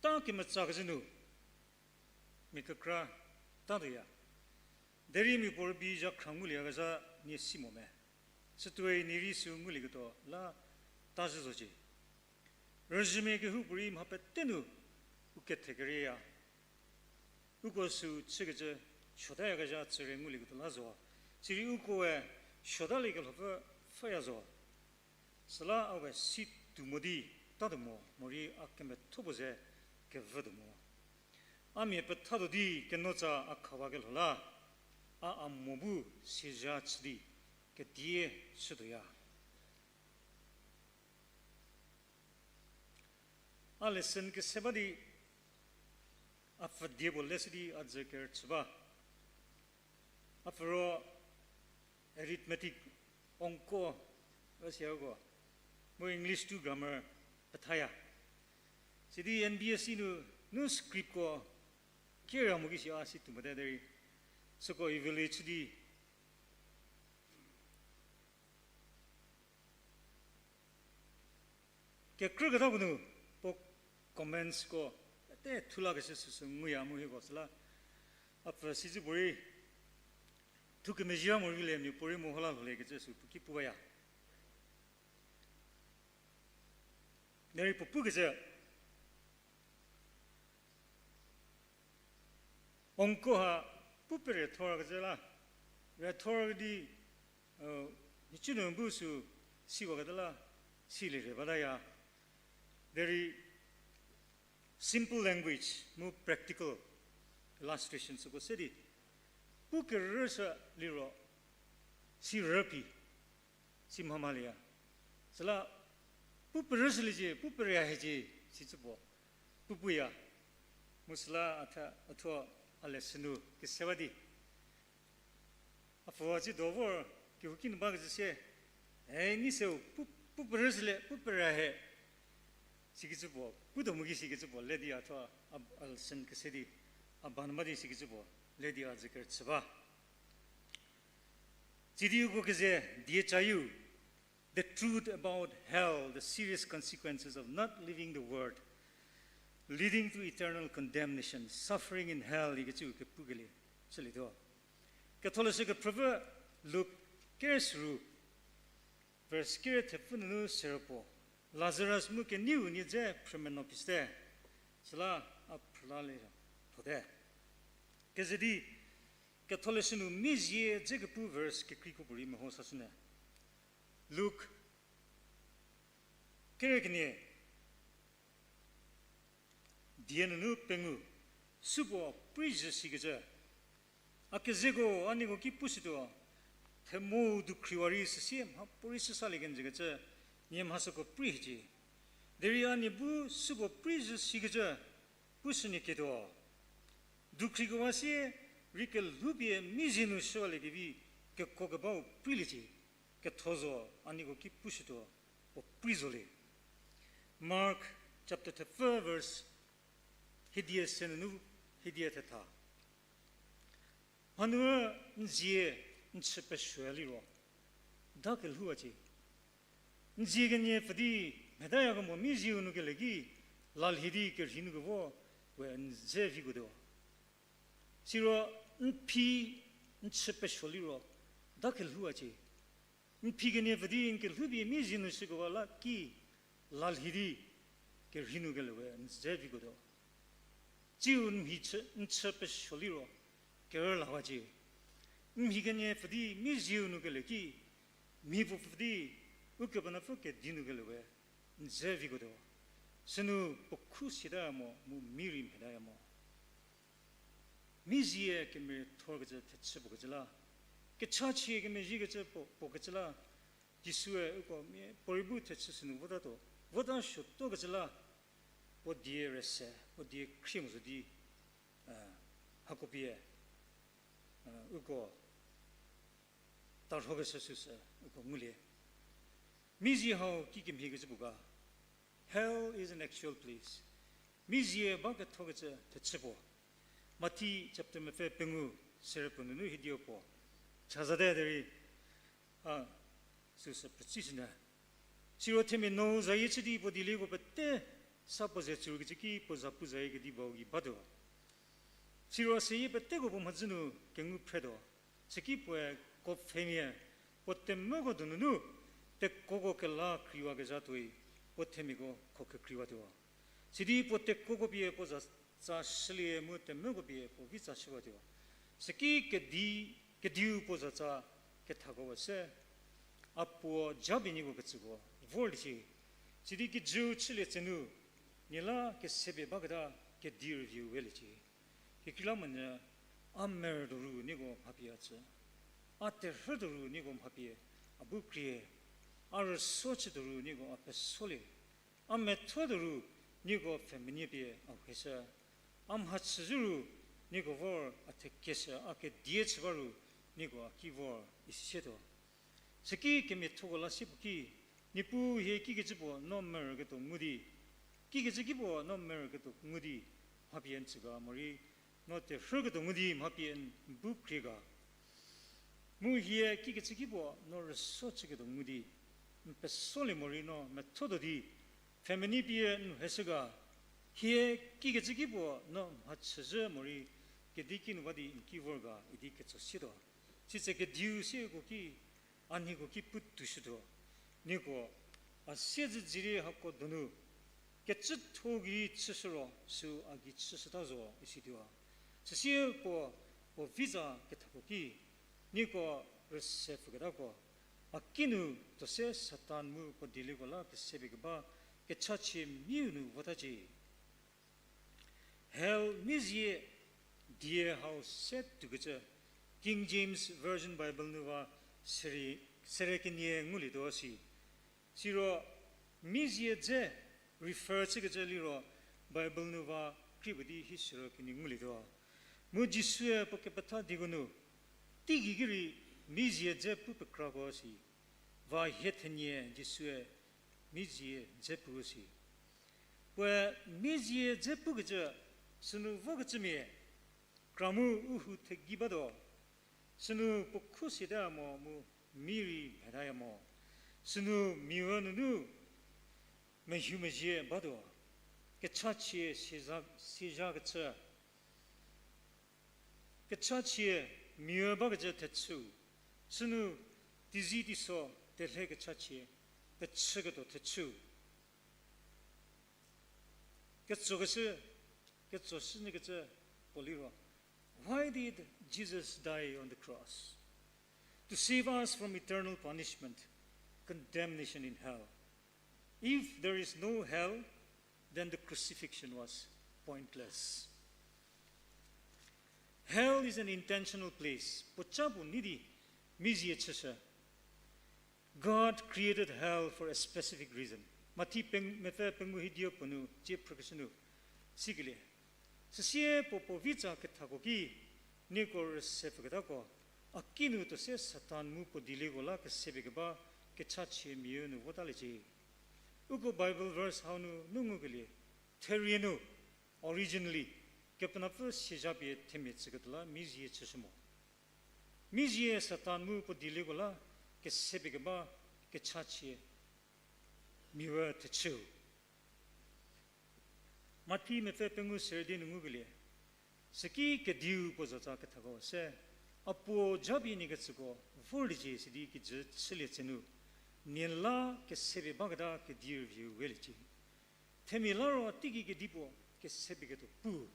Ta kemetsakecü nu, mia kekra tatuoya. Derei miapuorei bi zhakhra ngulieyakezha nie si mo me. Sütuoi nie rei sü ngulieketuo la ta zhü zocie. Rüzhümia kehoupuorei mha pete nu u kethekerieya. Uko sü chükecü suotayakezha tsüre ngulieketuo la zo. Sirei ukoe suotaliekelhopfü pfhüya zo. Süla a we si tuo mo di tatuo mo, morei a kemetho puo ze kevütuo mo. A mia pethatuo di kenotsa a khawakelho la, a a mo bu siezha chü di kedie chütuoya. A lesson kese ba di, a pfü die puo leshü di a dzü kerüchü ba. A pfü ro arithmetic, ongko, üsiako, mu English tu grammar pethaya. Sidi N B S E nu, nu scriptko kira mo ki si a si tuo mote derei, süko evaluate chü di kekrüketa puo nu, puo commentsko pete thulakeshü süsü nguya mu hieko süla. A pfü sizü puorei, thu kemezhie morei le miapuorei meho la lholiekecü sü puo ki pu baya. Derei puo pukecü, Ongko ha pu pere thor kecü la, re thor di, nhicu nu bu sü siwaketa la, silie re bataya. Derei simple language mu practical illustration süko se di, pu kerüshü liro, si rüphi, si mhamalieya. Süla pu perüshüliecie, pu pereya hiecie, sicü puo pu puya. Mu süla a tha, a thuo a lesson nu kese ba di, a pfü a ci do vor kehouki nu bakecü sie, e, nei seu pu, pu perüshülie, pu pereya hie, sikecü puo, pu do mu ki sikecü puo le di a thuo a, a lesson kese di, a ba nu ba di sikecü puo le di a zü kerüchü ba. Tsidi uko keze, die cayiu, the truth about hell, the serious consequences of not living the word, leading to eternal condemnation, suffering in hell, ikecü kepukelie chülietuo. Ketholeshü kephrüpfü Luk kere suru, verse kere thepfü nunu serü puo, Lazarus mu kenieu nie dze phrümeno piste, süla a phrüla le thote. Keze di, Ketholeshü nu mizie dze kepu verse kekreiko puorei meho sashünyü. Luk kere kenie, die nunu pengou, supuo prei zhü sikecü, a kezeko a nieko ki pushütuo, themou dukhriwa rei süsie mhapuorei shüsalie kenjükecü, nie mhasüko prei hiecie. Derei a nie bu supuo prei zhü sikecü pushünyü ketuo. Dukhrikewa sie rei kelhoupie mizie nu shüwaliekevi kekuo kebau preiliecie, ketho zo a nieko ki pushütuo, puo prei zolie. Mark chapter thepfü verse hiedie se nunu hiedie thetha. Mhanu n zie n chü pesuo liro, da kelhouwacie. N zie kenie pfü di mhedayakemo mizieu nu kele ki, lalhie di kerhei nu kevo we n dze vikuotuo. Siro n phi n chü pesuo liro, da kelhouwacie. N phi kenie pfü di n kelhoupie mizie nu shükewa la ki, lalhie di kerhei nu kele we n dze vikuotuo. Tsiu n mhi chü, n chü pesuo liro, kerülawacie. N mhi kenie pfü di mizieu nu kele ki, mhi puo pfü di Ukepenuopfü kedi nu kele we n dze vikuotuo. Sünu puo khu siataya mo mu mi rei mhedaya mo. Mizie kemethorkecü thechü puo kecü la, kechachie kemezhiekecü puo, puo kecü la, Jisue uko mia puorei bu thechü sünu votatuo, vota suotuokecü la, puo die rüse, puo die khrie mo zo di, hako pie, uko tarhokeshü süsü uko ngulie. Mizie hau kikemhiekecü puo ga? Hell is an actual place. Mizie ba kethokecü thechü puo. Mathi chapter mepfü pengou, serü puo nunu hiedie puo chazate derei, a, süsü precise nyü. Siro themia nou zayie chü di puo dielieko pete sa puo ze tsurkecü ki puo zapu zayie kedi bau gei batuo. Siro seyie peteko puo mhodzü nu kengu phretuo. Süki puoe kuo pfhemia, puo temvüko donu nu, tekoko kela kreiwakezha tuoi, puo themiako kho kekreiwatuo. Sidi puo tekoko pie puo zatsa shülie mu temvüko pie puo vi tsa shüwatuo. Süki kedi, kediu puo zatsa kethako se, a puo japie nieko kecüko vorliecie. Sidi kijüu chülie tsenu, nie la kesepie baketa kedi rüviu weliecie. Kekreilamonyü, a merü doru nieko mhapie a tsü, a terhü doru nieko mhapie a bu krie, a rüso chü doru nieko a pesolie, a metho doru nieko pfhemenyie pie a heshü, a mhachüzhü ru nieko vor a thekeshü, a kedie chü ba ru nieko a ki vor, isi sietuo. Süki kemiathoko la sie puo ki, Niepuu hie kikecü puo no merüketuo ngu di, kikecü ki puo no merüketuo ngu di mhapie n tsü ga morei, no terhüketuo ngu di mhapie n bu krie ga. Mu hie kikecü ki puo no rüso chüketuo ngu di, n pesolie morei no methotuo di, pfhemenyie pie n heshü ga. Hie kikecü ki puo no mhachüzhü morei, kedi kinu ba di n ki vor ga idi ketso sietuo. Sitse kediu sieko ki, a nieko ki putuoshütuo. Nieko a siezedzürie hako donu kecütho gei chüshü ro, süu a gei chüshüta zo, isituo. Süsie puo, puo viza kethako ki, nieko rüse pfüketako, a kinu tuo se Satan mu puo dielieko la kesepie keba kechachie miu nu votacie. Hell mizie die hau se tuokecü, King James Version Bible nu va sere, sere kenie ngulietuo si. Siro mizie dze refer chükecü liro Bible nu va krie puo di hi siro kenie ngulietuo. Mu Jisue puo kepetha dieko nu, teigei ki rei mizie dze pu pekrako si. Va hie thenie Jisue mizie dze pu si. Puoe mizie dze pukecü, sünu vokecümia, kra mu u hu thegei batuo, sünu puo khu sietaya mo mu mi rei mhetaya mo, sünu miau nunu mehumezhie batuo, kechachie siezha, siezhakecü, kechachie miau bakecü thechüu, sünu teizie teiso telhe kechachie pechüketuo thechüu. Ketsokeshü, ketsoshünyükecü puo liro, why did Jesus die on the cross? To save us from eternal punishment, condemnation in hell. If there is no hell, then the crucifixion was pointless. Hell is an intentional place. Puoca puo nei di mizie chüshü. God created hell for a specific reason. Mathi peng-, mepfü pengou hiedio puo nu, cie phrükeshü nu, sikelie. Süsie puo puo vitsa kethako ki, nieko rüse pfüketako, a kinu tuo se Satan mu puo dielieko la kesepie keba kechachie miau nu votaliecie. Uko Bible verse hau nu, nu ngukelie, therie nu, originally, Kepenuopfü siezha pie themia tsüketuo la mizie chüshü mo. Mizie Satan mu puo dielieko la kesepie keba kechachie miau thechüu. Mathi mepfü pengou seredi nu ngukelie, süki kediu puo zatsa kethako se, a puo japie niekecüko vorliecie sidi kijü chülie tsenu, nie la kesepie baketa kedi rüviu weliecie. Themia la ro teigei kedipuo kesepieketuo pu.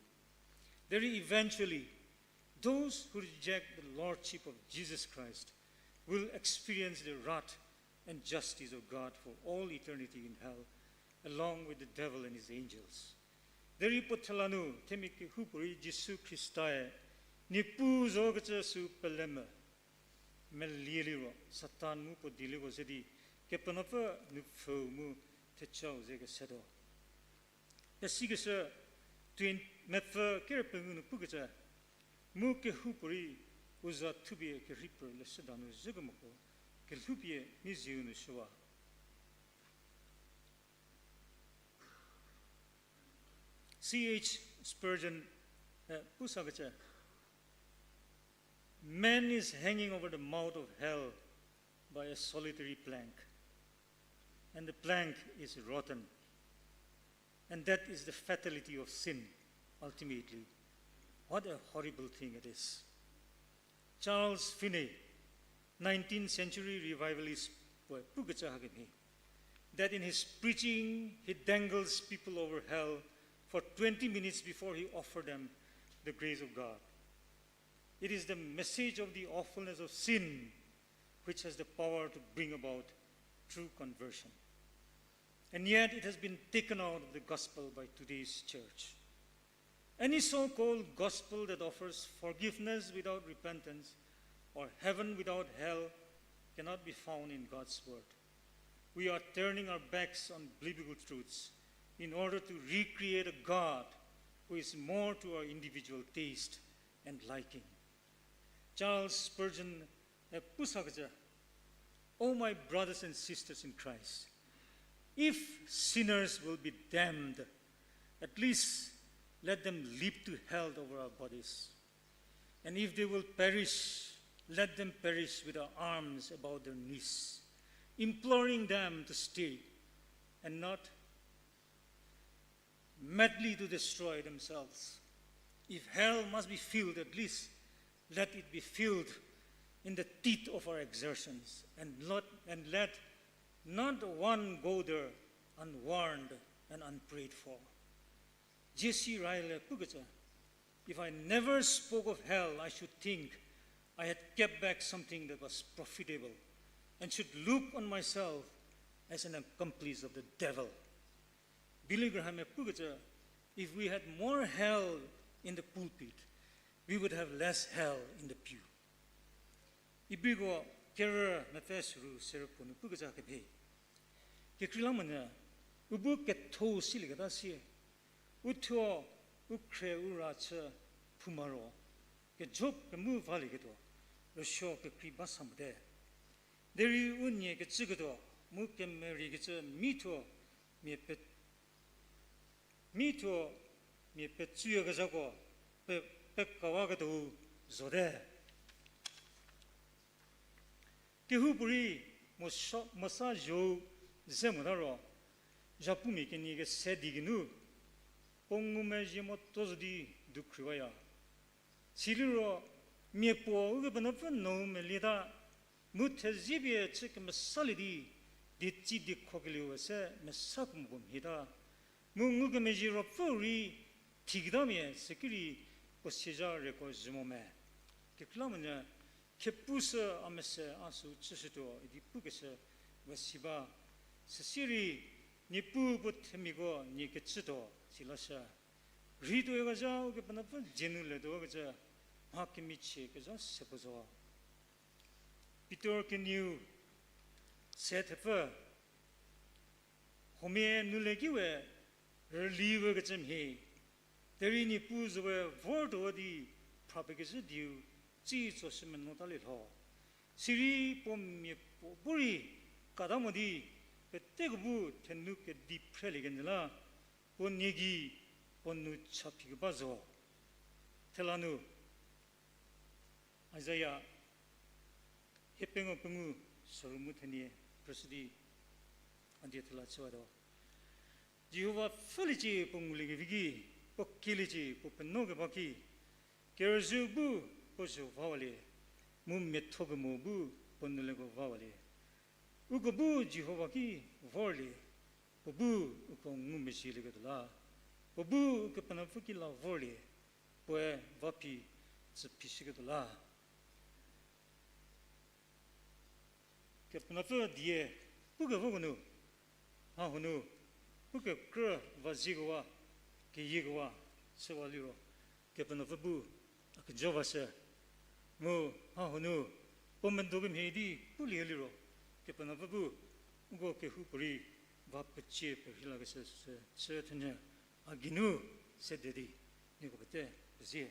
Derei eventually, those who reject the lordship of Jesus Christ will experience the wrath and justice of God for all eternity in hell, along with the devil and his angels. Derei puo thela nu themia kehoupuorei Jisu Khristae Niepuu zokecü sü pele me, melie liro Satan mu puo dielieko ze di Kepenuopfü nupfhüu mu thechau ze kesetuo. Pesikeshü twen-, mepfü kerepengou nu pukecü, mu kehoupuorei u za thupie kerhei pfü leshüda nu zhükemoko kelhoupie mizieu nu shüwa. C H Spurgeon, eh, pusakecü, man is hanging over the mouth of hell by a solitary plank, and the plank is rotten. And that is the fatality of sin, ultimately. What a horrible thing it is. Charles Finney, nineteenth century revivalist puoe pukecü hakemhie, that in his preaching, he dangles people over hell for twenty minutes before he offered them the grace of God. It is the message of the awfulness of sin which has the power to bring about true conversion. And yet it has been taken out of the gospel by today's church. Any so-called gospel that offers forgiveness without repentance or heaven without hell cannot be found in God's word. We are turning our backs on biblical truths in order to recreate a God who is more to our individual taste and liking. Charles Spurgeon, eh, pusakecü, Oh, my brothers and sisters in Christ, if sinners will be damned, at least let them leap to hell over our bodies. And if they will perish, let them perish with our arms about their knees, imploring them to stay and not madly to destroy themselves. If hell must be filled, at least let it be filled in the teeth of our exertions, and not, and let not one go there unwarned and unprayed for. J C Ryle pukecü, If I never spoke of hell, I should think I had kept back something that was profitable and should look on myself as an accomplice of the devil. Billy Graham-e pukecü, if we had more hell in the pulpit, we would have less hell in the pew. Ibriko kerü mepfü suru serü puo nu pukecü kemhie. Kekreilamonyü, u bu ketho silieketa sie, u thuo, u khrie u ra chü phouma ro, kejo kemu valieketuo, rüsuo kekrei ba sa mote. Derei u nie kecüketuo, mu kemeriekecü mi thuo, mia pe- mi thuo mia petsüyakezhako pe- pekawaketuou zote. Kehoupuorei mosa, mosa zhou ze mota ro, zhapumia kenie kese di geinu, puo ngumezhie motuo zo di dukhriwaya. Siliro, mia puo Ukepenuopfü nou melieta, mu thezie pie chü kemesalie di, dietsi diekhokelieu se mesa kemo puo mhieta, mu ngukemezhie ruopfü rei thiketamia süki rei puo siezha reko zhü mo me. Kekreilamonyü, khepu sü a mese a süu chüshütuo idi pukeshü we si ba. Süsie rei, Niepuu puo themiako nie kecütuo silashü. Rheituoyakezha Ukepenuopfü dzie nu letuokecü, mha kemichie kezha se puo zo. Pitor kenieu se thepfü, huomia nu le ki we rüli we kecü mhie, derei Niepuu zowe vortuo di phra pekezhü dieu tsitsoshü menuotalie lho. Sirei puo mia puo bu rei kata mo di, peteko bu thenu kedi phreliekenyü la, puo nie gei puo nou cha phikeba zo. Thela nu, Isaia hiepengou pengou soru mu thenie phrüshü di, a die thela chüwatuo. Jihova pfhüliecie puo nguliekevi ki, puo kieliecie puo penuokeba ki, kerüzhü bu puo zho vawalie, mu miatho kemo bu puo nuleko vawalie. Uko bu Jihova ki vorlie, puo bu uko ngumezhielieketuo la, puo bu Ukepenuopfü ki la vorlie, puoe va phi tsü phishüketuo la. Kepenuopfü die pukevoko nu, mha hanu, pukekrü va ziekewa, keyiekuwa, chüwa liro, Kepenuopfü bu a kejo vashü. Mu mha hanu, puo medo kemhie di pulie liro, Kepenuopfü bu uko kehoupuorei va pecie perhei lakeshü süsü chü thenyü a geinu sede di, nieko pete pezie.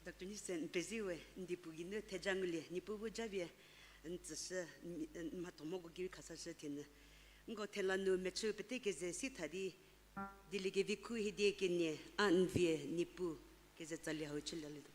Doctor Nise, n pezie we, n diepu geinu theja ngulie, Niepuu bu japie n tsüshü, n, n mhatho mhoko gei rei khasashü thenyü. Nko thela nu mechü pete keze si tha di, dieliekevi khu hiedie kenie, a n vie Niepuu keze tsalie hau chülalietuo.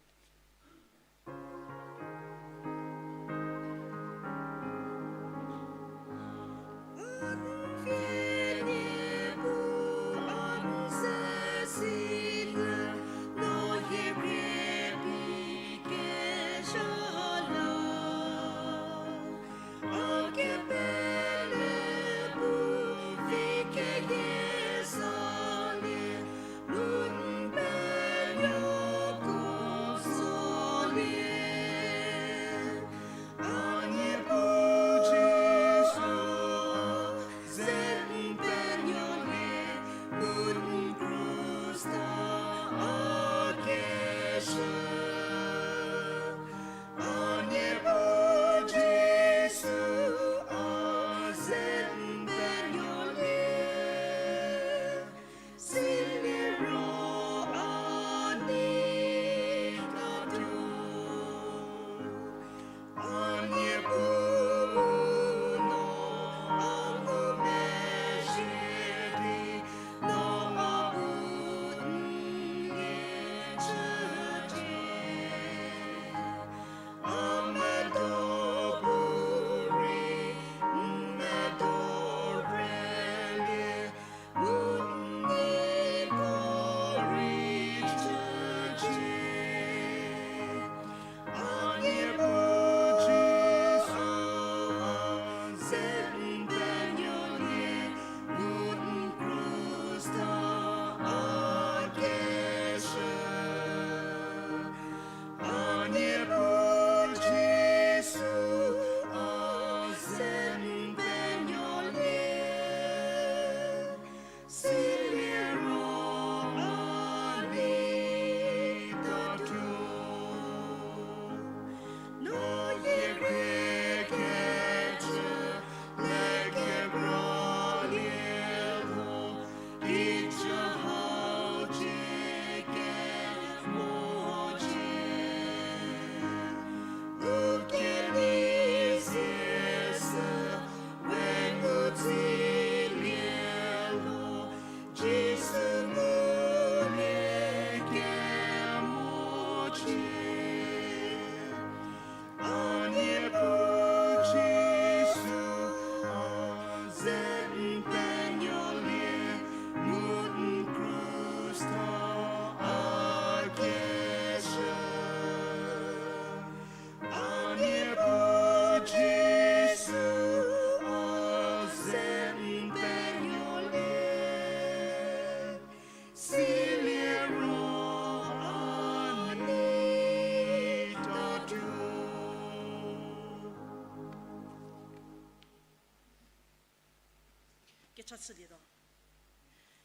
Cha chülietuo.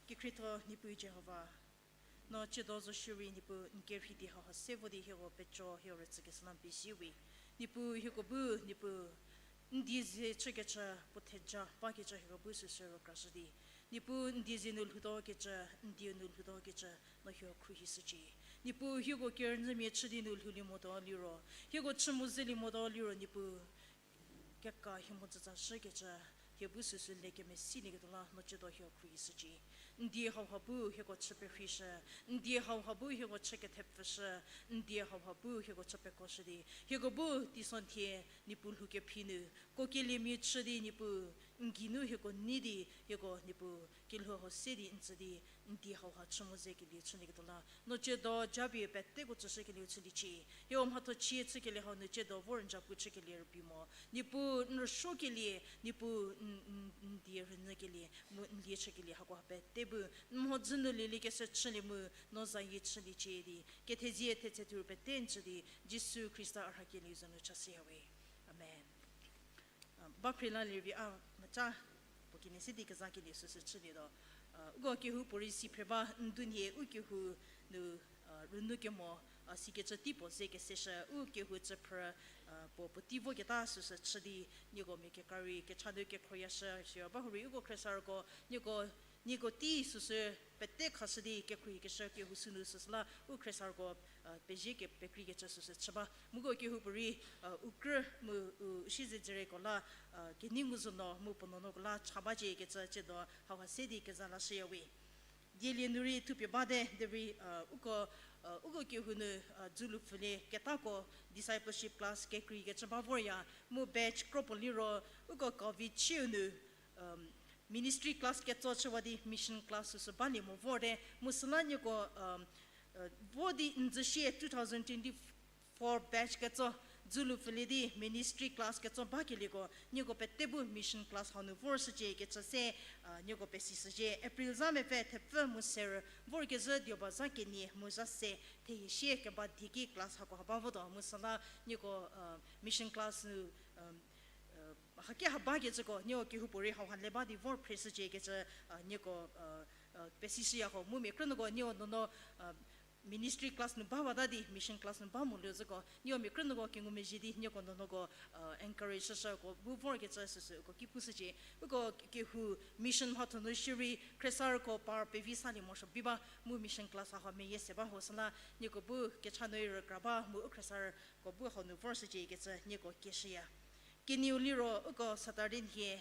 Kekhrietho Niepuu Jihova, no tsiedo zo shierei Niepuu n kerhei di hauha se vo di hieko peco hieko rütsükeshü la n pezie we. Niepuu hieko bu, Niepuu n die ze chükecü puo theja bakecü hieko bu süsü rükrashü di, Niepuu n die ze nu lhoutuokecü, n die nu lhoutuokecü, no hieko khruohishücie. Niepuu hieko kerünyümia chü di nu lhoulie motuo liro, hieko chü mo zelie motuo liro, Niepuu keka hie mhodzütsa shükecü, hie bu süsü le kemesilieketuo la no tsiedo hieko khruohishücie. N die hauha bu hieko chü perheishü, n die hauha bu hieko chü kethepfüshü, n die hauha bu hieko chü pekoshü di hieko bu teisonhie Niepuu lhou kephi nu kuokeliemia chü di Niepuu n geinu hieko nei di hieko Niepuu kelhou hau se di n tsü di n die hauha chü mo zekelie chülieketuo la no tsiedo japie peteko tsüshükelieu chüliecie. Hieko mhatho chie chükelie hau nu tsiedo vor n zapu chükelie rübei mo. Niepuu n rüsuokelie, Niepuu n, n, n die rünyükelie mu n lie chükelie hako pete bu n mhodzü nu lieliekeshü chülie mu no zayie chüliecie di kethezie thetse thuru pete n tsü di Jisu Khrista a rhakelieu za nu chashüyawe. Amen. Ba phre la lervi a meca puo kenie se di kezakelie süsü chülietuo. Uko kehoupuorei si phre ba, n dunhie u kehou nu rünu kemo sikecü tei puo ze keseshü u kehou tsüphrü puo puotei voketa süsü chü di nieko mia kekra rei kecha nu kekhroyashü siro ba hurei uko khriesarüko nieko, nieko tei süsü pete khashü di kekhruohikeshü kehou sünu süsü la u khriesarüko pezie kepekrikecü süsü chü ba. Mu uko kehoupuorei u krü mu u siezedzürieko la kenei ngu zo no mu puo nuonuoko la cha baciekecü tsiedo hauha se di keza lashüyawe. Dielie nu rei thupie bate derei uko, uko kehou nu dzülu pfülie ketako discipleship class kekreikecü ba vorya mu batch kro puo liro uko covid ciu nu ministry class ketso chüwa di mission class süsü balie mo vorte mu süla nieko vo di n zü shie two thousand twenty-four batch ketso dzülu pfülie di ministry class ketso bakelieko nieko pete bu mission class hau nu vorshüciekecü se nieko pesishücie. April za mepfü thepfü mu serü vorkezhü dioba za kenie mu za se thehie sie keba dieki class hako ha ba votuo mu süla nieko mission class nu haki ha bakecüko nieko kehoupuorei hauha le ba di vor phreshüciekecü nieko pesishüya ho mu mia krünuoko nieko nuonuo ministry class nu bawata di mission class nu ba moluo züko nieko mia krünuoko kengumezhie di nieko nuonuoko encourage shüshüko bu vorkecü süsü uko ki pushücie. Uko kehou mission mhatho nu shierei khriesarüko par pevi salie morosuo bi ba mu mission class hauha meyie se ba ho süla nieko bu kecha nu rei rükra ba mu u khriesarüko bu hau nu vorshüciekecü nieko kieshüya. Kenieu liro uko Saturday nhie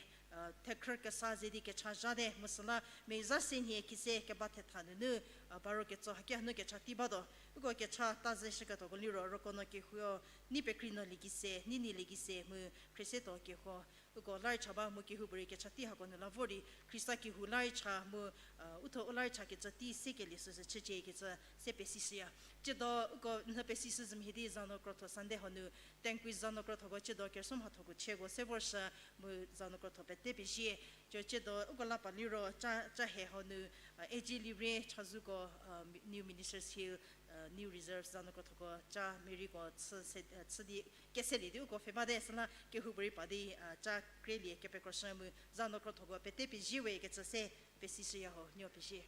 thekhrü kesa ze di kecha zhate mu süla mezha se nhie kise keba thetha nunu baro ketso haki hanu kecha tei batuo. Uko kecha ta zeshüketuoko liro rükono kehou nei pekrei no liekise, nei nei liekise mu khriesetuo kehou uko la rei cha ba mu kehoupuorei kecha tei hako nu la vor di Khrista kehou la rei cha mu u thuo u la rei chakecü tei sekelie süsü chüciekecü se pesishüya. Tsiedo uko nhü pesishü zümhie di zanu krotho Sunday hau nu Tanquist zanu krothoko tsiedo kerüsuo mhathoko chieko se vorshü mu zanu krotho pete pezie. Tsiedo uko la pa liro ca, ca he hau nu AG Livre chazouko New Ministers Hill, New Reserve zanu krothoko ca Maryko chü di keselie di uko pfhe bate süla kehoupuorei pa di ca krelie kepekroshü mu zanu krothoko pete pezie we kecü se pesishüya ho, nieko pezie.